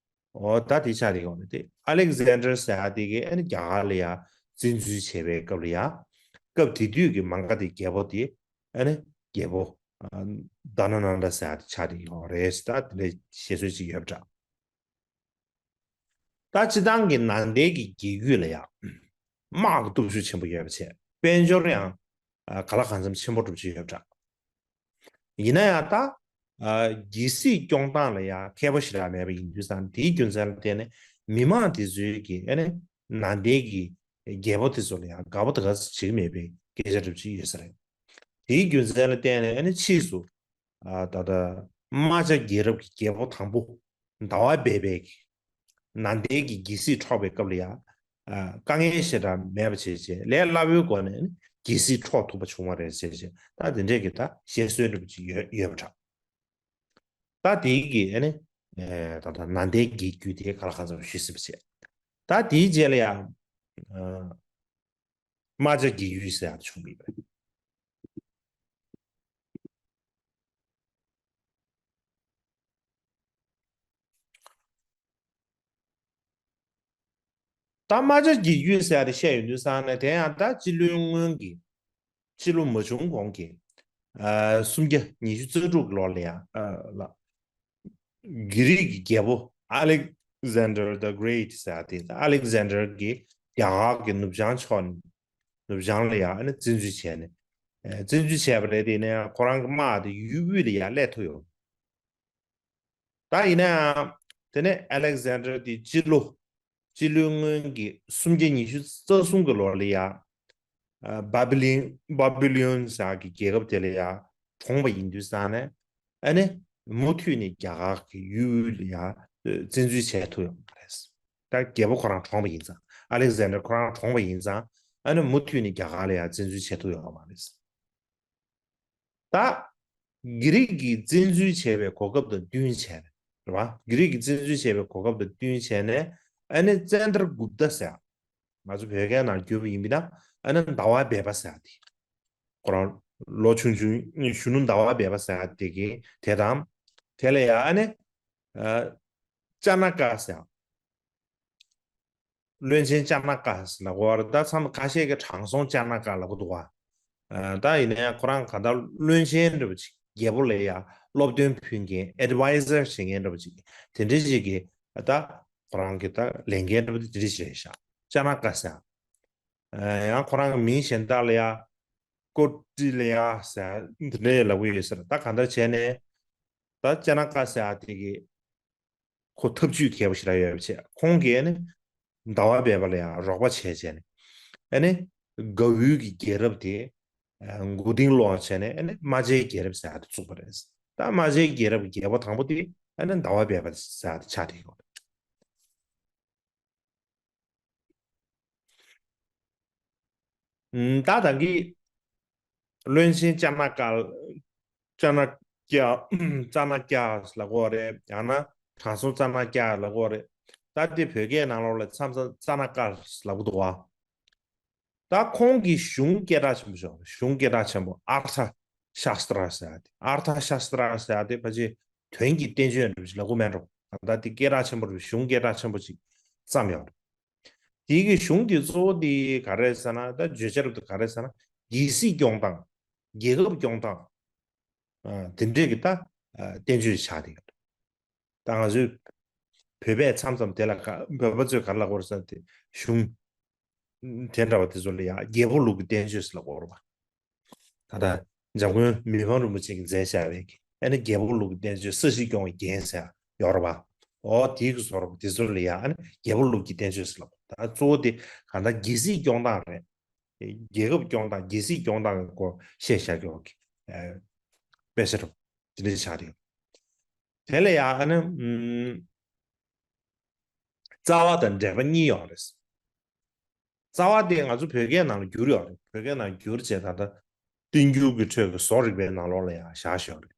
འོ། ད་དེ་ཆགས་བསྡད་ཡོད་རེད་དེ། ཨ་ལེག་ཛན་ཌར་ཟེར་ཡག་དེ་གིས་ཨ་ནི་རྒྱ་གར་ལ་ཡང་བཙན་འཛུལ་བྱས་པའི་སྐབས་ལ་ཡང་། སྐབས་དེ་དུས་ཀྱི་མ་ག་དྷའི་རྒྱལ་པོ་དེ་ཨ་ནི་རྒྱལ་པོ་དྷ་ན་ནན་ད་ཟེར་ཡག་དེ་ཆགས་བསྡད་ཡོད་རེད། ད་དེ་འདྲའི་བཤད་སྲོལ་ཅིག་ཡོད་པ་འདྲ། ད་སྤྱིར་བཏང་གི་ནཱ་ལེནྡྲའི་གི་རྒྱལ་རྒྱུད་ལ་ཡང་དམག་གི་སྟོབས་ཤུགས་ཆེན་པོ་ཡོད་པ་བྱས། དཔལ་འབྱོར་ཡང་། ཨ། གང་ལ་གང་འཚམ་ཆེན་པོ་འདྲ་པོ་ཅིག་ཡོད་པ་འདྲ། ཡིན་ན་ཡང་ད། ཨ། རྒྱལ་སྲིད་སྐྱོང་སྟངས་ལ་ཡང་མཁས་པོ་ཞེ་དྲག་མེད་པ་ཡིན་དུས་ཙང་། དེའི་རྒྱུ་མཚན་ལ་བརྟེན་ནས་མི་མང་དེ་ཚོས་ཀྱིས་ཨ་ནི་ནཱ་ལེནྡྲའི་གི་རྒྱལ་པོ་དེ་ཚོ་ལ་ཡང་དགའ་པོ་དེ་ག་ཚོད་བྱེད་ཀྱི་མེད་པའི་སྐད་ཆ་འདྲ་པོ་ཅིག་ཡོད་ས་རེད། དེའི་རྒྱུ་མཚན་ལ་བརྟེན་ནས་ཨ་ནི་ཕྱིས་སུ། ཨ། ད་ལྟ་རྨ་བྱ་རྒྱལ་རབས་ཀྱི་རྒྱལ་པོ་དང་པོ་ཟླ་བ་སྦས་པས་ཀྱིས་ནཱ་ལེནྡྲའི་གི་རྒྱལ་སྲིད་འཕྲོག་པའི་སྐབས་ལ་ཡང་། ཨ། དཀའ་ངལ་ཞེ་དྲག་མེད་པ་བྱས་བྱས། ལས་སླ་པོའི་སྒོ་ནས་རྒྱལ་སྲིད་འཕྲོག་ཐུབ་པ་བྱུང་བ་རེད་ཟེར་བྱས། ད་དེ་འདྲའི་གི་ད་བཤད་སྲོལ་འདྲ་པོ་ཅིག་ཡོད་ཡོད་པ་འདྲ། ད་དེའི་གི་ཨ་ནི། ཨེ། ད་ལྟ་ནཱ་ལེནྡྲའི་རྒྱལ་རྒྱུད་དེ་གང་ལ་གང་འཚམ་ཞུས་ཟིན་པ་བྱས། ད་དེའི་རྗེས་ལ་ཡང་། ཨ། རྨ་བྱ་རྒྱལ་རྒྱུད་ཟེར་ཡག་བྱུང་བ་ཡིན་པ་རེད། ད་རྨ་བྱ་རྒྱལ་རྒྱུད་ཟེར་ཡག་དེ་བཤད་ཡོང་དུས་ཙང་ནས། དེ་ཡང་ད་སྤྱི་ལོའི་སྔོན་གྱི། སྤྱི་ལོ་མ་བྱུང་གོང་གི། ཨ། སུམ་བརྒྱ་ཉི་ཤུ་རྩ་དྲུག་གི་ལོ་ལ་ཡང་། ཨ། ལ། གྷི་རིག་གི་རྒྱལ་པོ་Alexander the Great ཟེར་ཡག་དེ། ཨ་ལེག་ཛན་ཌར་གྱིས་རྒྱ་གར་གྱི་ནུབ་བྱང་ཕྱོགས་ནས། ནུབ་བྱང་ལ་ཡང་ཨ་ནི་བཙན་འཛུལ་བྱས་ནས། ཨ། བཙན་འཛུལ་བྱས་པ་རེད། དེ་ནས་ཁོ་རང་གི་དམག་དེ་ཡུལ་དབུས་ལ་ཡང་སླེབས་ཐུབ་ཡོད། ད་ཡིན་ན་ཡང་། དེ་ནས་ཨ་ལེག་ཛན་ཌར་དེ་སྤྱི་ལོ། སྤྱི་ལོའི་སྔོན་གྱི་སུམ་བརྒྱ་ཉི་ཤུ་རྩ་གསུམ་གྱི་ལོ་ལ་ཡང་། ཨ། བྷ་བྷི་ལིན། བྷ་བྷི་ལིན་ཟེར་གྱི་རྒྱལ་ཁབ་དེ་ལ་ཡང་གྲོངས་པ་ཡིན་དུས་ཙང་ནས། ཨ་ནི་མུ་མཐུད་ནས་རྒྱ་གར་གྱི་ཡུལ་དབུས་ལ་ཡང་། ཨ། བཙན་འཛུལ་བྱས་ཐུབ་ཡོད་མ་རེད། ད་རྒྱལ་པོ་ཁོ་རང་གྲོངས་པ་ཡིན་ཙང་། ཨ་ལེག་ཛན་ཌར་ཁོ་རང་གྲོངས་པ་ཡིན་ཙང་། ཨ་ནི་མུ་མཐུད་ནས་རྒྱ་གར་ལ་ཡང་བཙན་འཛུལ་བྱས་ཐུབ་ཡོད་མ་རེད། ད་གྷི་རིག་གིས་བཙན་འཛུལ་བྱས་པའི་གོ་སྐབས་དང་བསྟུན་བྱས་ནས། རེད་པ། གྷི་རིག་གིས་བཙན་འཛུལ་བྱས་པའི་གོ་སྐབས་དང་བསྟུན་བྱས་ནས། ཨ་ནི་ཙནྡྲ་གུབ་ཏ་ཟེར་ཡག་ང་ཚོ་བོད་སྐད་ནང་བསྒྱུར་བ་ཡིན་པ་ཡིན་ན། ཨ་ནི་ཟླ་བ་སྦས་པ་ཟེར་ཡག་དེ། ཁོ་རང་ལོ་ཆུང་ཆུང་། གཞོན་ནུ་ཟླ་བ་སྦས་པ་ཟེར་ཡག་དེ་གིས། དེ་དང་། དེ་ལ་ཡང་ཨ་ནི། ཨ། ཅ་ན་ཀ་ཟེར་ཡག་བློན་ཆེན་ཅ་ན་ཀ་ཟེར་ལབ་ཀྱི་ཡོད་རེད། ད་ཚང་མ་ཁ་ཤས་ཀྱིས་དྲང་སྲོང་ཅ་ན་ཀ་ལབ་ཀྱི་འདུག་པ། ཨ། ད་ཡིན་ན་ཡང་ཁོ་རང་གང་ལྟར་བློན་ཆེན་འདྲ་པོ་ཅིག། རྒྱལ་པོ་ལ་ཡང་སློབ་སྟོན་ཕུལ་མཁན། ཨེཌ་ཝའི་ཟར་བྱེད་མཁན་འདྲ་པོ་ཅིག། དེ་འདྲ་ཅིག་གི། ད་ཁོ་རང་གི་ད་ལས་འགན་འདྲ་པོ་དེ་འདྲ་ཅིག་རེད་ཤག། ཅ་ན་ཀ་ཟེར། ཨ། ཡང་ཁོ་རང་གི་མིང་གཞན་དག་ལ་ཡང་ཀོ་ཊི་ལ་ཡ་ཟེར་དེ་འདྲ་ལབ་ཀྱི་ཡོད་ས་རེད། ད་གང་ལྟར་བྱས་ནས། ད་ཅ་ན་ཀ་ཟེར་ཡ་དེ་གི་ཁོ་ཐབས་ཇུས་མཁས་པོ་ཞེ་དྲག་ཡོད་པ་བྱས། ཁོང་གིས་ཨ་ནི་ཟླ་བ་བྷེ་བྷ་ལ་ཡང་རོགས་པ་བྱས་བྱས་ནས། ཨ་ནི་ག་བུའི་གི་རྒྱལ་རབས་དེ་མགོ་རྟིང་སློག་བྱས་ནས། ཨ་ནི་རྨ་བྱའི་རྒྱལ་རབས་ཟེར་ཡ་དེ་བཙུགས་པ་རེད། ད་རྨ་བྱའི་རྒྱལ་རབས་ཀྱི་རྒྱལ་པོ་དང་པོ་དེ་ཨ་ནི་ཟླ་བ་བྷེ་བྷ་ཟེར་ཡ་དེ་ཆགས་བསྡད་ཡོད་རེད། ད་ད་གིན་བློན་ཆེན་ཅ་ན་ཀ། ཅ་ན་ཀྱ། ཅ་ན་ཀྱ་ལབ་ཀྱི་ཡོད་རེད། ཡང་ན་དྲང་སྲོང་ཙ་ན་ཀྱ་ལབ་ཀྱི་ཡོད་རེད། ད་དེ་བོད་སྐད་ནང་ལོགས་ལ་མཚམས་མཚམས་ཙ་ན་ཀ་ལབ་ཀྱི་འདུག་བ། ད་ཁོང་གི་གཞུང་སྐད་གྲགས་ཆེན་པོ་ཞིག་ཡོད་རེད། གཞུང་སྐད་གྲགས་ཆེན་པོ་ཨར་ཐ་ཤཱསྟྲ་ཟེར་ཡ་དེ། ཨར་ཐ་ཤཱསྟྲ་ཟེར་ཡ་དེ་ཕལ་ཆེར་དོན་གྱི་བསྟན་བཅོས་འདྲ་པོ་ཅིག་ལབ་ཀྱི་མེད་འགྲོ། ད་ལྟ་དེ་སྐད་གྲགས་ཆེན་པོ་རེད། གཞུང་སྐད་གྲགས་ཆེན་པོ་ཅིག་བརྩམས་ཡོད་རེད། དེའི་གི་གཞུང་དེ་གཙོ་བོ་དེ་ག་རེ་ཟེར་ན། ད་བརྗོད་བྱ་རབ་ཏུ་ག་རེ་ཟེར་ན། རྒྱལ་སྲིད་སྐྱོང་སྟངས། རྒྱལ་ཁབ་སྐྱོང་སྟངས། ཨ། དེ་འདྲས་ཀྱི་ད་ཨ་བསྟན་བཅོས་ཆགས་བསྡད་ཡོད། ད་ང་ཚོའི་བོད་པས་མཚམས་མཚམས་དེ་ལ་ག་བོད་པ་ཚོས་ག་རེ་ལབ་ཀྱི་ཡོད་རེད་ཟེར་ན། དེ་གཞུང་དེ་འདྲ་བ་དེ་ཚོ་ལ་ཡང་རྒྱལ་པོ་ལུགས་ཀྱི་བསྟན་བཅོས་ཟེར་ལབ་ཀྱི་ཡོད་རེད་པ། ད་ལྟ་འཇམ་མགོན་མི་ཕམ་རིན་པོ་ཆེ་གིས་མཛད་བཞག་པའི་གི་ཨ་ནི་རྒྱལ་པོ་ལུགས་ཀྱི་བསྟན་བཅོས། ས་གཞི་སྐྱོང་བའི་རྒྱན་ཟེར་ཡོད་རེད་པ། འོ་དེའི་གི་བཟོ་འདྲ་དེ་ཚོ་ལ་ཡང་ཨ་ནི་རྒྱལ་པོ་ལུགས་ཀྱི་བསྟན་བཅོས་ཟེར་ལབ། ད་གཙོ་བོ་དེ་གང་ལྟར་རྒྱལ་སྲིད་སྐྱོང་སྟངས་རེད། རྒྱལ་ཁབ་སྐྱོང་སྟངས། རྒྱལ་སྲིད་སྐྱོང་སྟངས་ཀྱི་སྐོར་བཤད་བཞག་ཡོད་གི། ཨ། དཔེ་ཆ་རུ་དེ་འདྲ་ཆགས་རེད། དེ་ལ་ཡང་ཨ་ནི་ཨམ། རྩ་བ་དང་འགྲེལ་པ་གཉིས་ཡོད་རེད། རྩ་བ་དེ་ང་ཚོ་བོད་སྐད་ནང་ལ་བསྒྱུར་ཡོད་རེད། བོད་སྐད་ནང་བསྒྱུར་བྱས། ད་ལྟ་བསྟན་འགྱུར་གྱི་ཁྲོད་ཀྱི་བཟོ་རིག་པའི་ནང་ལོགས་ལ་ཡང་བཞག་བཞག་རེད།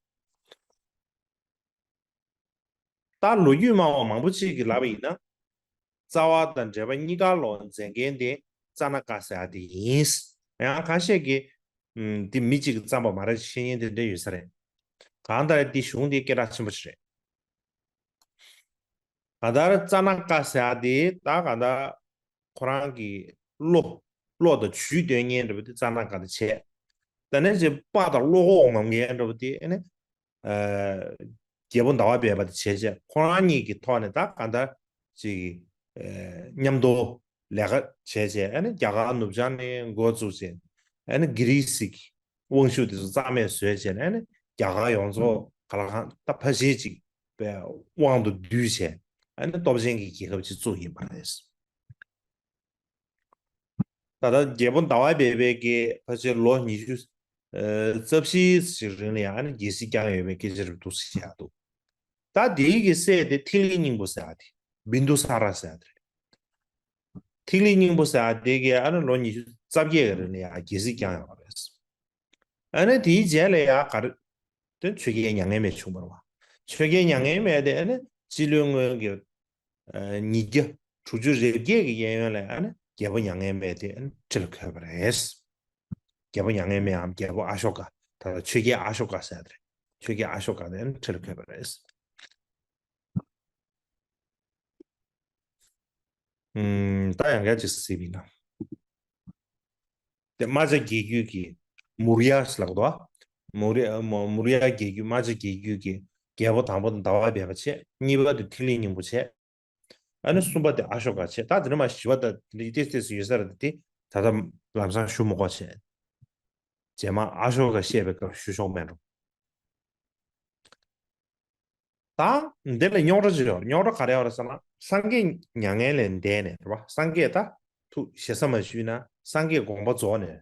ད་ལོ་རྒྱུས་སྨྲ་བ་མང་པོ་ཅིག་གིས་ལབ་པ་ཡིན་ན། རྩ་བ་དང་འགྲེལ་པ་གཉིས་ཀ་ལོག་མཛད་མཁན་དེ་ཙ་ན་ཀ་ཟེར་ཡ་དེ་ཡིན། ཡང་ཁ་ཤས་ཀྱིས་ཨམ། འདི་མི་གཅིག་གིས་བརྩམས་པ་མ་རེད། བཤད་མཁན་དེ་འདྲ་ཡོད་ས་རེད། གང་ལྟར་འདི་གཞུང་དེ་སྐད་གྲགས་ཆེན་པོ་ཞིག་རེད། གང་ལྟར་ཙ་ན་ཀ་ཟེར་ཡ་དེ་ད་གང་ལྟར་ཁོ་རང་གི་བློ། བློ་དང་ཇུས་འདོན་མཁན་འདྲ་པོ་དེ་ཙ་ན་ཀ་དེ་བྱས། དེ་ནས་ཅིག་དཔའ་དང་བློ་ཁོག་མང་མཁན་འདྲ་པོ་དེ་ཨ་ནི། ཨ། རྒྱལ་པོ་ཟླ་བ་བྷེ་བྷ་དེ་བྱས་བྱས། ཁོ་རང་གཉིས་ཀྱི་ཐོག་ནས་ད་གང་ལྟར་ཅིག་ཨ། མཉམ་དུ་ལས་ཀ་བྱས་བྱས། ཨ་ནི་རྒྱ་གར་ནུབ་བྱང་ནས་འགོ་བཙུགས་བྱས། ཨ་ནི་གྷི་རི་སི་གི་དབང་ཤུགས་དེ་ཚོ་རྩ་མེད་བཟོས་བྱས་ནས། ཨ་ནི་རྒྱ་གར་ཡོངས་རྫོགས་ག་ལ་གང་ད་ཕལ་ཆེར་ཅིག་པའི་དབང་དུ་བསྡུས་བྱས། ཨ་ནི་སྟོབས་ཆེན་གྱི་རྒྱལ་ཁབ་ཅིག་བཙུགས་ཡིན་པ་རེད། ད་ལྟ་རྒྱལ་པོ་ཟླ་བ་བྷེ་བྷ་གིས་ཕལ་ཆེར་ལོ་ཉི་ཤུ་ཨ། རྩ་བཞི་ཞིག་རིང་ལ་ཡང་ཨ་ནི་རྒྱལ་སྲིད་བསྐྱངས་ཡོད་པའི་སྐད་ཆ་རེད་འདུག་ཟེར་ཡག་འདུག། ད་དེའི་གི་སྲས་དེ་ཐིག་ལེ་སྙིང་པོ་ཟེར་ཡག་དེ། བིན་དུ་ས་ར་ཟེར་ཡག་དེ་རེད། ཐིག་ལེ་སྙིང་པོ་ཟེར་ཡག་དེ་གིས་ཨ་ནི་ལོ་ཉི་ཤུ་རྩ་བརྒྱད་ཀྱི་རིང་ལ་ཡང་རྒྱལ་སྲིད་བསྐྱངས་ཡོད་པ་རེད། ཨ་ནི་དེའི་རྗེས་ལ་ཡང་ག་རེ། དེ་ཆོས་རྒྱལ་མྱ་ངན་མེད་བྱུང་བ་རེད་པ། ཆོས་རྒྱལ་མྱ་ངན་མེད་དེ་ཨ་ནི་སྤྱི་ལོའི་སྔོན་གྱི་ཨ། ཉིས་བརྒྱ་དྲུག་ཅུ་རེ་བརྒྱད་ཀྱི་གཡས་གཡོན་ལ་ཨ་ནི་རྒྱལ་པོ་མྱ་ངན་མེད་དེ་ཨ་ནི་ཁྲི་ལ་འཁོད་པ་རེད། རྒྱལ་པོ་མྱ་ངན་མེད་འམ། རྒྱལ་པོ་ཨ་ཤོ་ཀ། ད་ལྟ་ཆོས་རྒྱལ་ཨ་ཤོ་ཀ་ཟེར་དེ་རེད། ཆོས་རྒྱལ་ཨ་ཤོ་ཀ་དེ་ཨ་ནི་ཁྲི་ལ་འཁོད་པ་རེད། ཨུམ། ད་ཡང་བསྐྱར་ཅིག་གཟིགས་པ་ཡིན་ན། དེ་རྨ་བྱ་རྒྱལ་རྒྱུད་ཀྱི་མུར་ཡ་ལབ་འདུག། མུར་ཡ། མུར་ཡ་རྒྱལ་རྒྱུད། རྨ་བྱ་རྒྱལ་རྒྱུད་ཀྱི་རྒྱལ་པོ་དང་པོ་དེ་ཟླ་བ་བྷེ་བྷ་བྱས། གཉིས་པ་དེ་ཐིག་ལེ་སྙིང་པོ་བྱས། ཨ་ནི་གསུམ་པ་དེ་ཨ་ཤོ་ཀ་བྱས། ད་དེ་ནས་མར་བཞི་པ་དང་དེ་འདྲ་ཏོག་ཙམ་ཡོད་ས་རེད། དེ་ད་ལྟ་ལམ་སང་ཞུ་མི་དགོས་བྱས། རྗེས་མ་ཨ་ཤོ་ཀ་བཤད་པའི་སྐབས་ཞུ་ཆོག་མེད་འགྲོ། ད་འདི་ལ་རྙོག་དྲ་ཅིག་ཡོད། རྙོག་དྲ་ག་རེ་ཡོད་རེད་ཟེར་ན། སངས་རྒྱས་མྱ་ངན་ལས་འདས་ནས་རེད་པ། སངས་རྒྱས་ད་ཐུགས་ཞེ་ས་མ་ཞུས་ན། སངས་རྒྱས་དགོངས་པ་རྫོགས་ནས།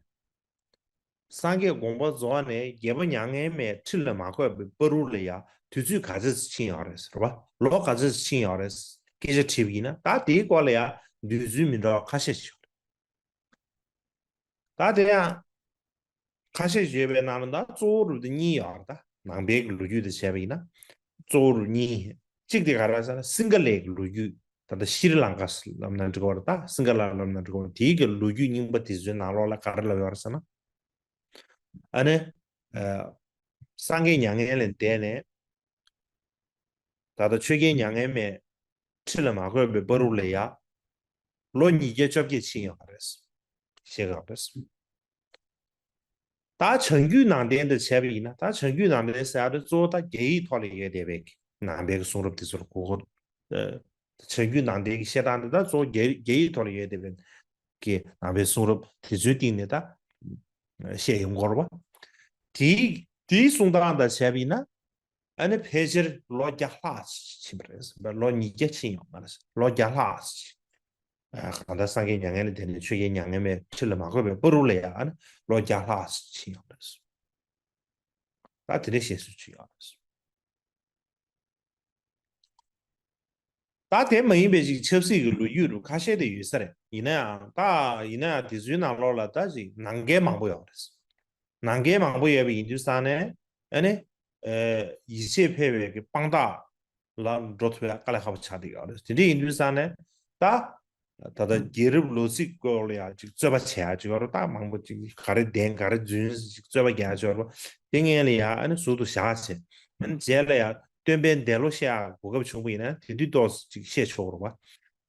སངས་རྒྱས་དགོངས་པ་རྫོགས་ནས་རྒྱལ་པོ་མྱ་ངན་མེད་ཁྲི་ལ་མ་འཁོད་པའི་བར་དུ་ལ་ཡ་དུས་ཚོད་ག་ཚོད་ཕྱིན་ཡོད་རེད་ཟེར་བ། ལོ་ག་ཚོད་ཕྱིན་ཡོད་རེད། སྐད་ཆ་དྲིས་པ་ཡིན་ན། ད་དེའི་སྐོར་ལ་ཡ་འདོད་ཚུལ་མི་འདྲ་བ་ཁ་ཤས་ཤིག་ཡོད་རེད། ད་དེ་ཡང་ཁ་ཤས་ཤིག་ཡོད་པའི་ནང་ལ་ད་གཙོ་བོ་རུ་དེ་གཉིས་ཡོད་རེད། ད་ནང་པའི་གི་ལོ་རྒྱུས་དེ་བྱས་པ་ཡིན་ན་གཙོ་བོ་རུ་གཉིས། གཅིག་དེ་ག་རེ་ཟེར་ན། སིང་ག་ལའི་གི་ལོ་རྒྱུས། ད་ལྟ་ཤྲི་ལང་ཀ་ལབ་ན་འགྲིག་གི་རེད། ད་སིང་ག་ལ་ལབ་ན་འགྲིག་གི་རེད། དེའི་གི་ལོ་རྒྱུས་རྙིང་པ་དེ་ཚོའི་ནང་ལོགས་ལ་ག་རེ་ལབ་ཡོད་རེད་ཟེར་ན། ཨ་ནི། ཨ། སངས་རྒྱས་མྱ་ངན་ལས་འདས་ནས། ད་ལྟ་ཆོས་རྒྱལ་མྱ་ངན་མེད་ཁྲི་ལ་མ་འཁོད་པའི་བར་དུ་ལ་ཡ་ལོ་ཉིས་བརྒྱ་བཅོ་བརྒྱད་ཕྱིན་ཡོད་པ་རེད། ཤེས་དགོས་རེད། ད་བྱང་རྒྱུད་ནང་བསྟན་དུ་བྱས་པ་ཡིན་ན། ད་བྱང་རྒྱུད་ནང་བསྟན་ཟེར་ཡ་དེ་གཙོ་བོ་ད་རྒྱ་ཡིག་ཐོག་ལ་ཡོད་བསྡད་པའི་ནང་པའི་གི་གསུང་རབ་དེ་ཚོར་གོ་དགོས། ཨ། བྱང་རྒྱུད་ནང་བསྟན་གྱི་བཤད་སྟངས་དེ་ད་གཙོ་བོ་རྒྱ་རྒྱ་ཡིག་ཐོག་ལ་ཡོད་བསྡད་པའི་གི་ནང་པའི་གསུང་རབ་དེ་ཚོའི་སྟེང་ནས་ད་བཤད་ཡོང་གི་ཡོད་རེད་པ། དེའི་དེའི་གསུང་སྟངས་དང་བྱས་པ་ཡིན་ན། ཨ་ནི་ཕལ་ཆེར་ལོ་བརྒྱ་ལྷག་ཕྱིན་པ་རེད། ལོ་ཉིས་བརྒྱ་ཕྱིན་ཡོད་མ་རེད། ལོ་བརྒྱ་ལྷག་ཕྱིན། ཨ་གང་ལྟར་སངས་རྒྱས་མྱ་ངན་ལས་འདས་ནས་ཆོས་རྒྱལ་མྱ་ངན་མེད་ཁྲི་ལ་མ་བཀོད་པའི་བར་དུ་ལ་ཡང་ཨ་ནི་ལོ་བརྒྱ་ལྷག་ཕྱིན་ཡོད་རེད། ད་དེ་འདྲའི་བཤད་སྲོལ་ཅིག་ཡོད་རེད། ད་དེ་མ་ཡིན་པའི་ཅིག་ཆབ་སྲིད་ཀྱི་ལོ་རྒྱུས་རུ་ཁ་ཤས་དེ་ཡོད་ས་རེད། ཡིན་ན་ཡང་ད་ཡིན་ན་ཡང་དེ་ཚོའི་ནང་ལོགས་ལ་ད་ཅིག་ནང་འགལ་མང་པོ་ཡོད་རེད། ནང་འགལ་མང་པོ་ཡོད་པ་ཡིན་དུས་ཙང་ནས་ཨ་ནི་ཡིད་ཆེས་འཕེར་བའི་གི་དཔང་རྟགས་ལ་འགྲོ་ཐུབ་ཡ་དཀའ་ལས་ཁག་པོ་ཆགས་བསྡད་ཡོད་རེད། དེ་འདྲ་ཡིན་དུས་ཙང་ནས་ད་ད་ལྟ་རྒྱལ་རབས་ལོ་ཚིགས་སྐོར་ལ་ཡང་ཅིག་རྩོད་པ་བྱེད་ཡ་ཅིག་ཡོད་རེད། ད་མང་པོ་ཅིག་ག་རེ་བདེན་ག་རེ་རྫུན་ཅིག་རྩོད་པ་རྒྱག་ཡ་ཅིག་ཡོད་རེད། དེ་སྔོན་ལ་ཡང་ཨ་ནི་ཟུར་དུ་བཞག་བྱས་ཨ་ནི་རྗེས་ལ་ཡང་སྟོན་པའི་འདས་ལོ་བཤད་ཡ་གོ་སྐབས་བྱུང་བ་ཡིན་ན་དེ་དུས་ཏོག་ཙམ་ཅིག་བཤད་ཆོག་རེད་བ།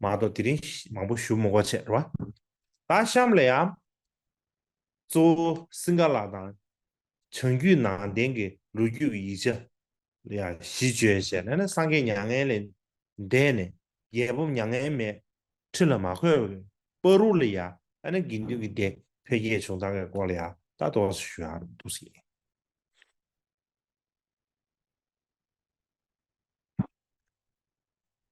མ་གཏོགས་དེ་རིང་མང་པོ་ཞུ་མི་དགོས་བྱས་རེད་བ། ད་གཤམ་ལ་ཡང་གཙོ་བོ་སིང་ག་ལ་དང་བྱང་རྒྱུད་ནང་བསྟན་གྱི་ལོ་རྒྱུས་ཀྱི་ཡིག་ཆ་ལ་ཡང་གཞི་བཅོལ་བྱས་ནས་ནི་སངས་རྒྱས་མྱ་ངན་ལས་འདས་ནས་རྒྱལ་པོ་མྱ་ངན་མེད་ཁྲི་ལ་མ་བཀོད་པའི་བར་དུ་ལ་ཡང་ཨ་ནི་དགེ་འདུན་གྱི་སྡེ་འཕེལ་རྒྱས་བྱུང་སྟངས་ཀྱི་སྐོར་ལ་ཡང་ད་དོགས་སུ་ཞུ་ཡག་འདུག་ཟེར།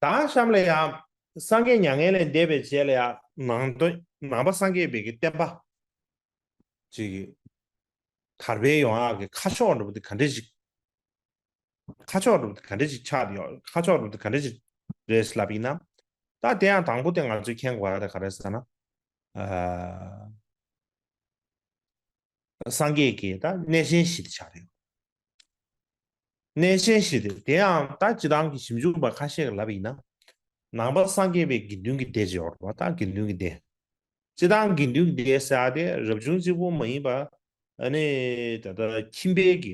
ད་གཤམ་ལ་ཡང་སངས་རྒྱས་མྱ་ངན་ལས་འདས་པའི་རྗེས་ལ་ཡང་ནང་དོན་ནང་པ་སངས་རྒྱས་པའི་གི་བསྟན་པ་ཅིག་དར་སྤེལ་ཡོང་ཡག་གི་ཁ་ཕྱོགས་འདྲ་པོ་དེ་ག་འདྲ་ཞིག་ཁ་ཕྱོགས་འདྲ་པོ་དེ་ག་འདྲ་ཞིག་ཆགས་ཡོད། ཁ་ཕྱོགས་འདྲ་པོ་དེ་ག་འདྲ་ཞིག་རེད་ལབ་ཡིན་ན། ད་དེ་ཡང་དང་པོ་དེ་ང་ཚོས་མཁྱེན་དགོས་ཡ་དེ་ག་རེ་ཟེར་ན། ཨ། སངས་རྒྱས་ཀྱི་ད་གནས་ཆེན་བཞི་དེ་ཆགས་རེད། གནས་ཆེན་བཞི་དེ་དེ་ཡང་ད་སྤྱིར་བཏང་གི་ཞིབ་འཇུག་པ་ཁ་ཤས་ཀྱིས་ལབ་ཡིན་ན། ནང་པ་སངས་རྒྱས་པའི་དགེ་འདུན་གྱི་སྡེ་ཅིག་ཡོད་རེད་བ། ད་དགེ་འདུན་གྱི་སྡེ། སྤྱིར་བཏང་དགེ་འདུན་གྱི་སྡེ་ཟེར་ཡ་དེ་རབ་བྱུང་གཅིག་པུ་མ་ཡིན་པ། ཨ་ནི་ད་ལྟ་ཁྱིམ་པའི་གི་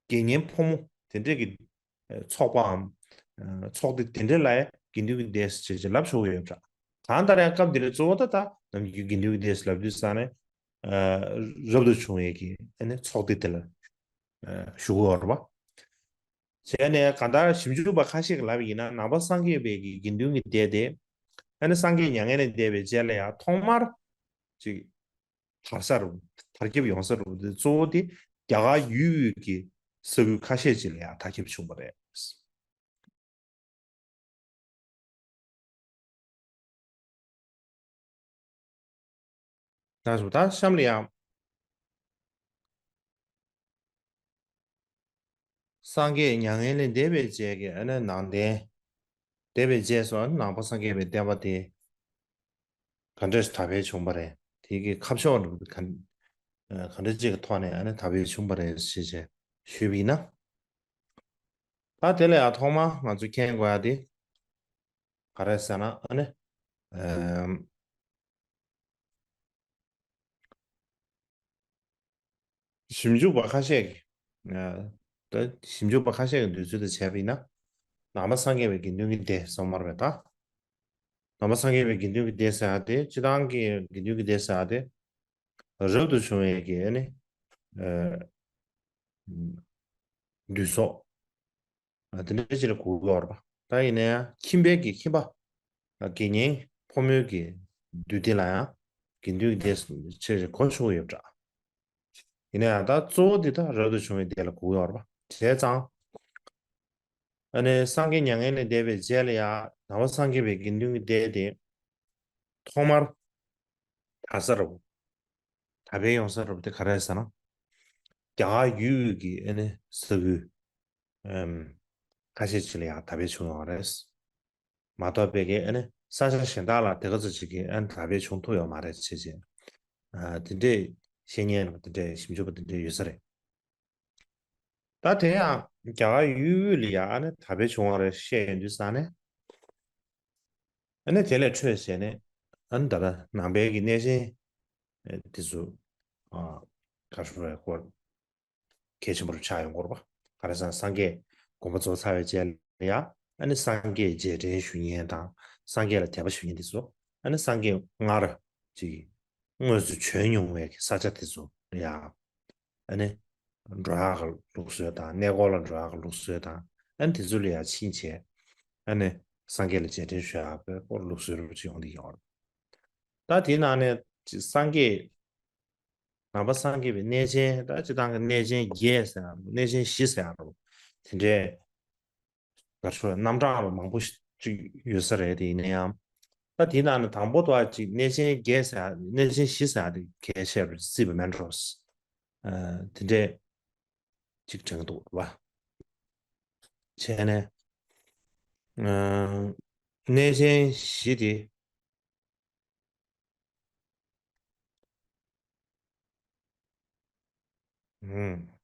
དགེ་བསྙེན་ཕོ་མོ་དེ་འདྲས་ཀྱི་ཚོགས་པའམ། ཚོགས་སྡེ་དེ་འདྲས་ལ་དགེ་འདུན་གྱི་སྡེ་ཟེར་བྱས་ལབ་ཆོག་གི་ཡོད་འདྲ། གང་ལྟར་ཡང་སྐབས་འདི་ལ་གཙོ་བོ་ད་ད་ནམ་རྒྱུན་དགེ་འདུན་གྱི་སྡེ་ཟེར་ལབ་དུས་ཙང་ནས་རབ་ཏུ་བྱུང་བའི་གི་ཨ་ནི་ཚོགས་སྡེ་དེ་ལ་ཞུ་གི་ཡོད་རེད་པ། བྱས་ནས་གང་ལྟར་ཞིབ་འཇུག་པ་ཁ་ཤས་ཀྱིས་ལབ་པ་ཡིན་ན་ནང་པ་སངས་རྒྱས་པའི་གི་དགེ་འདུན་གྱི་སྡེ་དེ་ཨ་ནི་སངས་རྒྱས་མྱ་ངན་ལས་འདས་པའི་རྗེས་ལ་ཡང་ཐོག་མར་ཅིག་དར་ས་རུ་དར་ཁྱབ་ཡོང་ས་རུ་དེ་གཙོ་བོ་དེ་རྒྱ་གར་ཡུལ་དབུས་ཀྱི་ས་ཁུལ་ཁ་ཤས་ཅིག་ལ་ཡང་དར་ཁྱབ་བྱུང་བ་རེད། ད་སོ་ད་གཤམ་ལ་ཡང་སངས་རྒྱས་མྱ་ངན་ལས་འདས་པའི་རྗེས་ཀྱི་ཨ་ནི་ནང་བསྟན། འདས་པའི་རྗེས་སུ་ཨ་ནི་ནང་པ་སངས་རྒྱས་པའི་བསྟན་པ་དེ་ག་འདྲས་དར་སྤེལ་བྱུང་བ་རེད། དེ་གི་ཁ་ཕྱོགས་འདྲ་པོ་ག་ག་འདྲ་ཅིག་གི་ཐོག་ནས་ཨ་ནི་དར་སྤེལ་བྱུང་བ་རེད་ཞེས་བྱས་ཞུས་པ་ཡིན་ན། ད་དེ་ལ་ཡང་ཐོག་མ་ང་ཚོས་མཁྱེན་དགོས་ཡ་དེ་ག་རེ་ཟེར་ན་ཨ་ནི། ཨམ། ཞིབ་འཇུག་པ་ཁ་ཤས་ཀྱིས། ཨ། ད་ཞིབ་འཇུག་པ་ཁ་ཤས་ཀྱི་འདོད་ཚུལ་དུ་བྱས་པ་ཡིན་ན། ནང་པ་སངས་རྒྱས་པའི་དགེ་འདུན་གྱི་སྡེ་སོང་མར་བས་ད། ནང་པ་སངས་རྒྱས་པའི་དགེ་འདུན་གྱི་སྡེ་ཟེར་ཡ་དེ་སྤྱིར་བཏང་གི་དགེ་འདུན་གྱི་སྡེ་ཟེར་ཡ་དེ། རབ་ཏུ་བྱུང་བའི་གི་ཨ་ནི། ཨ། འདུས་ཚོགས། དེ་འདྲ་ཅིག་ལ་གོ་གི་ཡོད་རེད་པ། ད་ཡིན་ན་ཡང་ཁྱིམ་པའི་གི་ཁྱིམ་པ། དགེ་བསྙེན་ཕོ་མོའི་གི་འདུས་སྡེ་ལ་ཡང་དགེ་འདུན་གྱི་སྡེ་ཆེ་རེ་གོ་ཆོག་ཡོད་འདྲ། ཡིན་ན་ཡང་ད་གཙོ་བོ་འདི་ད་རབ་ཏུ་བྱུང་བའི་སྡེ་ལ་གོ་གི་ཡོད་རེད་པ། བྱས་ཙང་། ཨ་ནི་སངས་རྒྱས་མྱ་ངན་ལས་འདས་པའི་རྗེས་ལ་ཡང་ནང་པ་སངས་རྒྱས་པའི་དགེ་འདུན་གྱི་སྡེ་དེ་ཐོག་མར་དར་ས་རུ། དར་སྤེལ་ཡོང་ས་རུ་དེ་ག་རེ་ཟེར་ན། རྒྱ་གར་ཡུལ་དབུས་ཀྱི་ཨ་ནི་ས་ཁུལ། ཨམ། ཁ་ཤས་ཅིག་ལ་ཡང་དར་སྤེལ་བྱུང་ཡོད་རེད། མ་གཏོགས་པའི་གི་ཨ་ནི་ས་ཆ་གཞན་དག་ལ་དེ་ག་ཚོད་ཅིག་གི་ཨ་ནི་དར་སྤེལ་བྱུང་ཐུབ་ཡོད་མ་རེད་ཅེས་བྱས། ཨ། དེ་འདྲས་བཤད་མཁན་དེ་འདྲས་ཞིབ་འཇུག་པ་དེ་འདྲས་ཡོད་ས་རེད། ད་དེ་ཡང་རྒྱ་གར་ཡུལ་དབུས་ལ་ཡང་ཨ་ནི་དར་སྤེལ་བྱུང་བ་རེད་བཤད་ཡོང་དུས་ཙང་ནས། ཨ་ནི་དེ་ལས་འཕྲོས་བྱས་ནས་ཨ་ནི་ད་ལྟ་ནང་པའི་གི་གནས་ཆེན་དེ་ཚོ། ཨ། ག་རེ་ཟེར་དགོས། གལ་ཆེན་པོ་རུ་ཆགས་ཡོང་གི་ཡོད་རེད་པ། ག་རེ་ཟེར་ན་སངས་རྒྱས་དགོངས་པ་རྫོགས་ཚར་བའི་རྗེས་ལ་ཡང་ཨ་ནི་སངས་རྒྱས་རྗེས་དྲན་ཞུ་མཁན་དང་སངས་རྒྱས་ལ་དད་པ་ཞུ་མཁན་དེ་ཚོ་ཨ་ནི་སངས་རྒྱས་སྔར་ཅིག་དངོས་སུ་བྱོན་མྱོང་བའི་ས་ཆ་དེ་ཚོ་ལ་ཡང་ཨ་ནི་འགྲོ་ཡག་གི་ལུགས་སྲོལ་དང་གནས་སྐོར་ལ་འགྲོ་ཡག་གི་ལུགས་སྲོལ་དང་ཨ་ནི་དེ་ཚོ་ལ་ཡང་ཕྱིན་བྱས་ཨ་ནི་སངས་རྒྱས་ལ་རྗེས་དྲན་ཞུ་ཡག་གི་སྐོར་ལུགས་སྲོལ་རིན་པོ་ཆེ་ཡོང་གི་ཡོད་རེད། ད་དེའི་ནང་ནས་སངས་རྒྱས། ནང་པ་སངས་རྒྱས་པའི་གནས་ཆེན་ད་སྤྱིར་བཏང་གི་གནས་ཆེན་བརྒྱད་ཟེར་ཡང་རུང་གནས་ཆེན་བཞི་ཟེར་ཡང་རུང་ དེ་འདྲའི་ག་ཚོད་རྣམ་གྲངས་མང་པོ་ཅིག་ཡོད་ས་རེད། དེ་ཡིན་ན་ཡང་ད་དེའི་ནང་ནས་དང་པོ་དེ་ཅིག་གནས་ཆེན་བརྒྱད་ཟེར་ཡ། གནས་ཆེན་བཞི་ཟེར་ཡ་དེ་གལ་ཆེ་བར་བརྩིས་པ་མེད་འགྲོ། ཨ། དེ་འདྲས་ཅིག་དྲན་གྱི་འདུག་བ། བྱས་ནས། ཨ། གནས་ཆེན་བཞི་དེ། ཨུམ།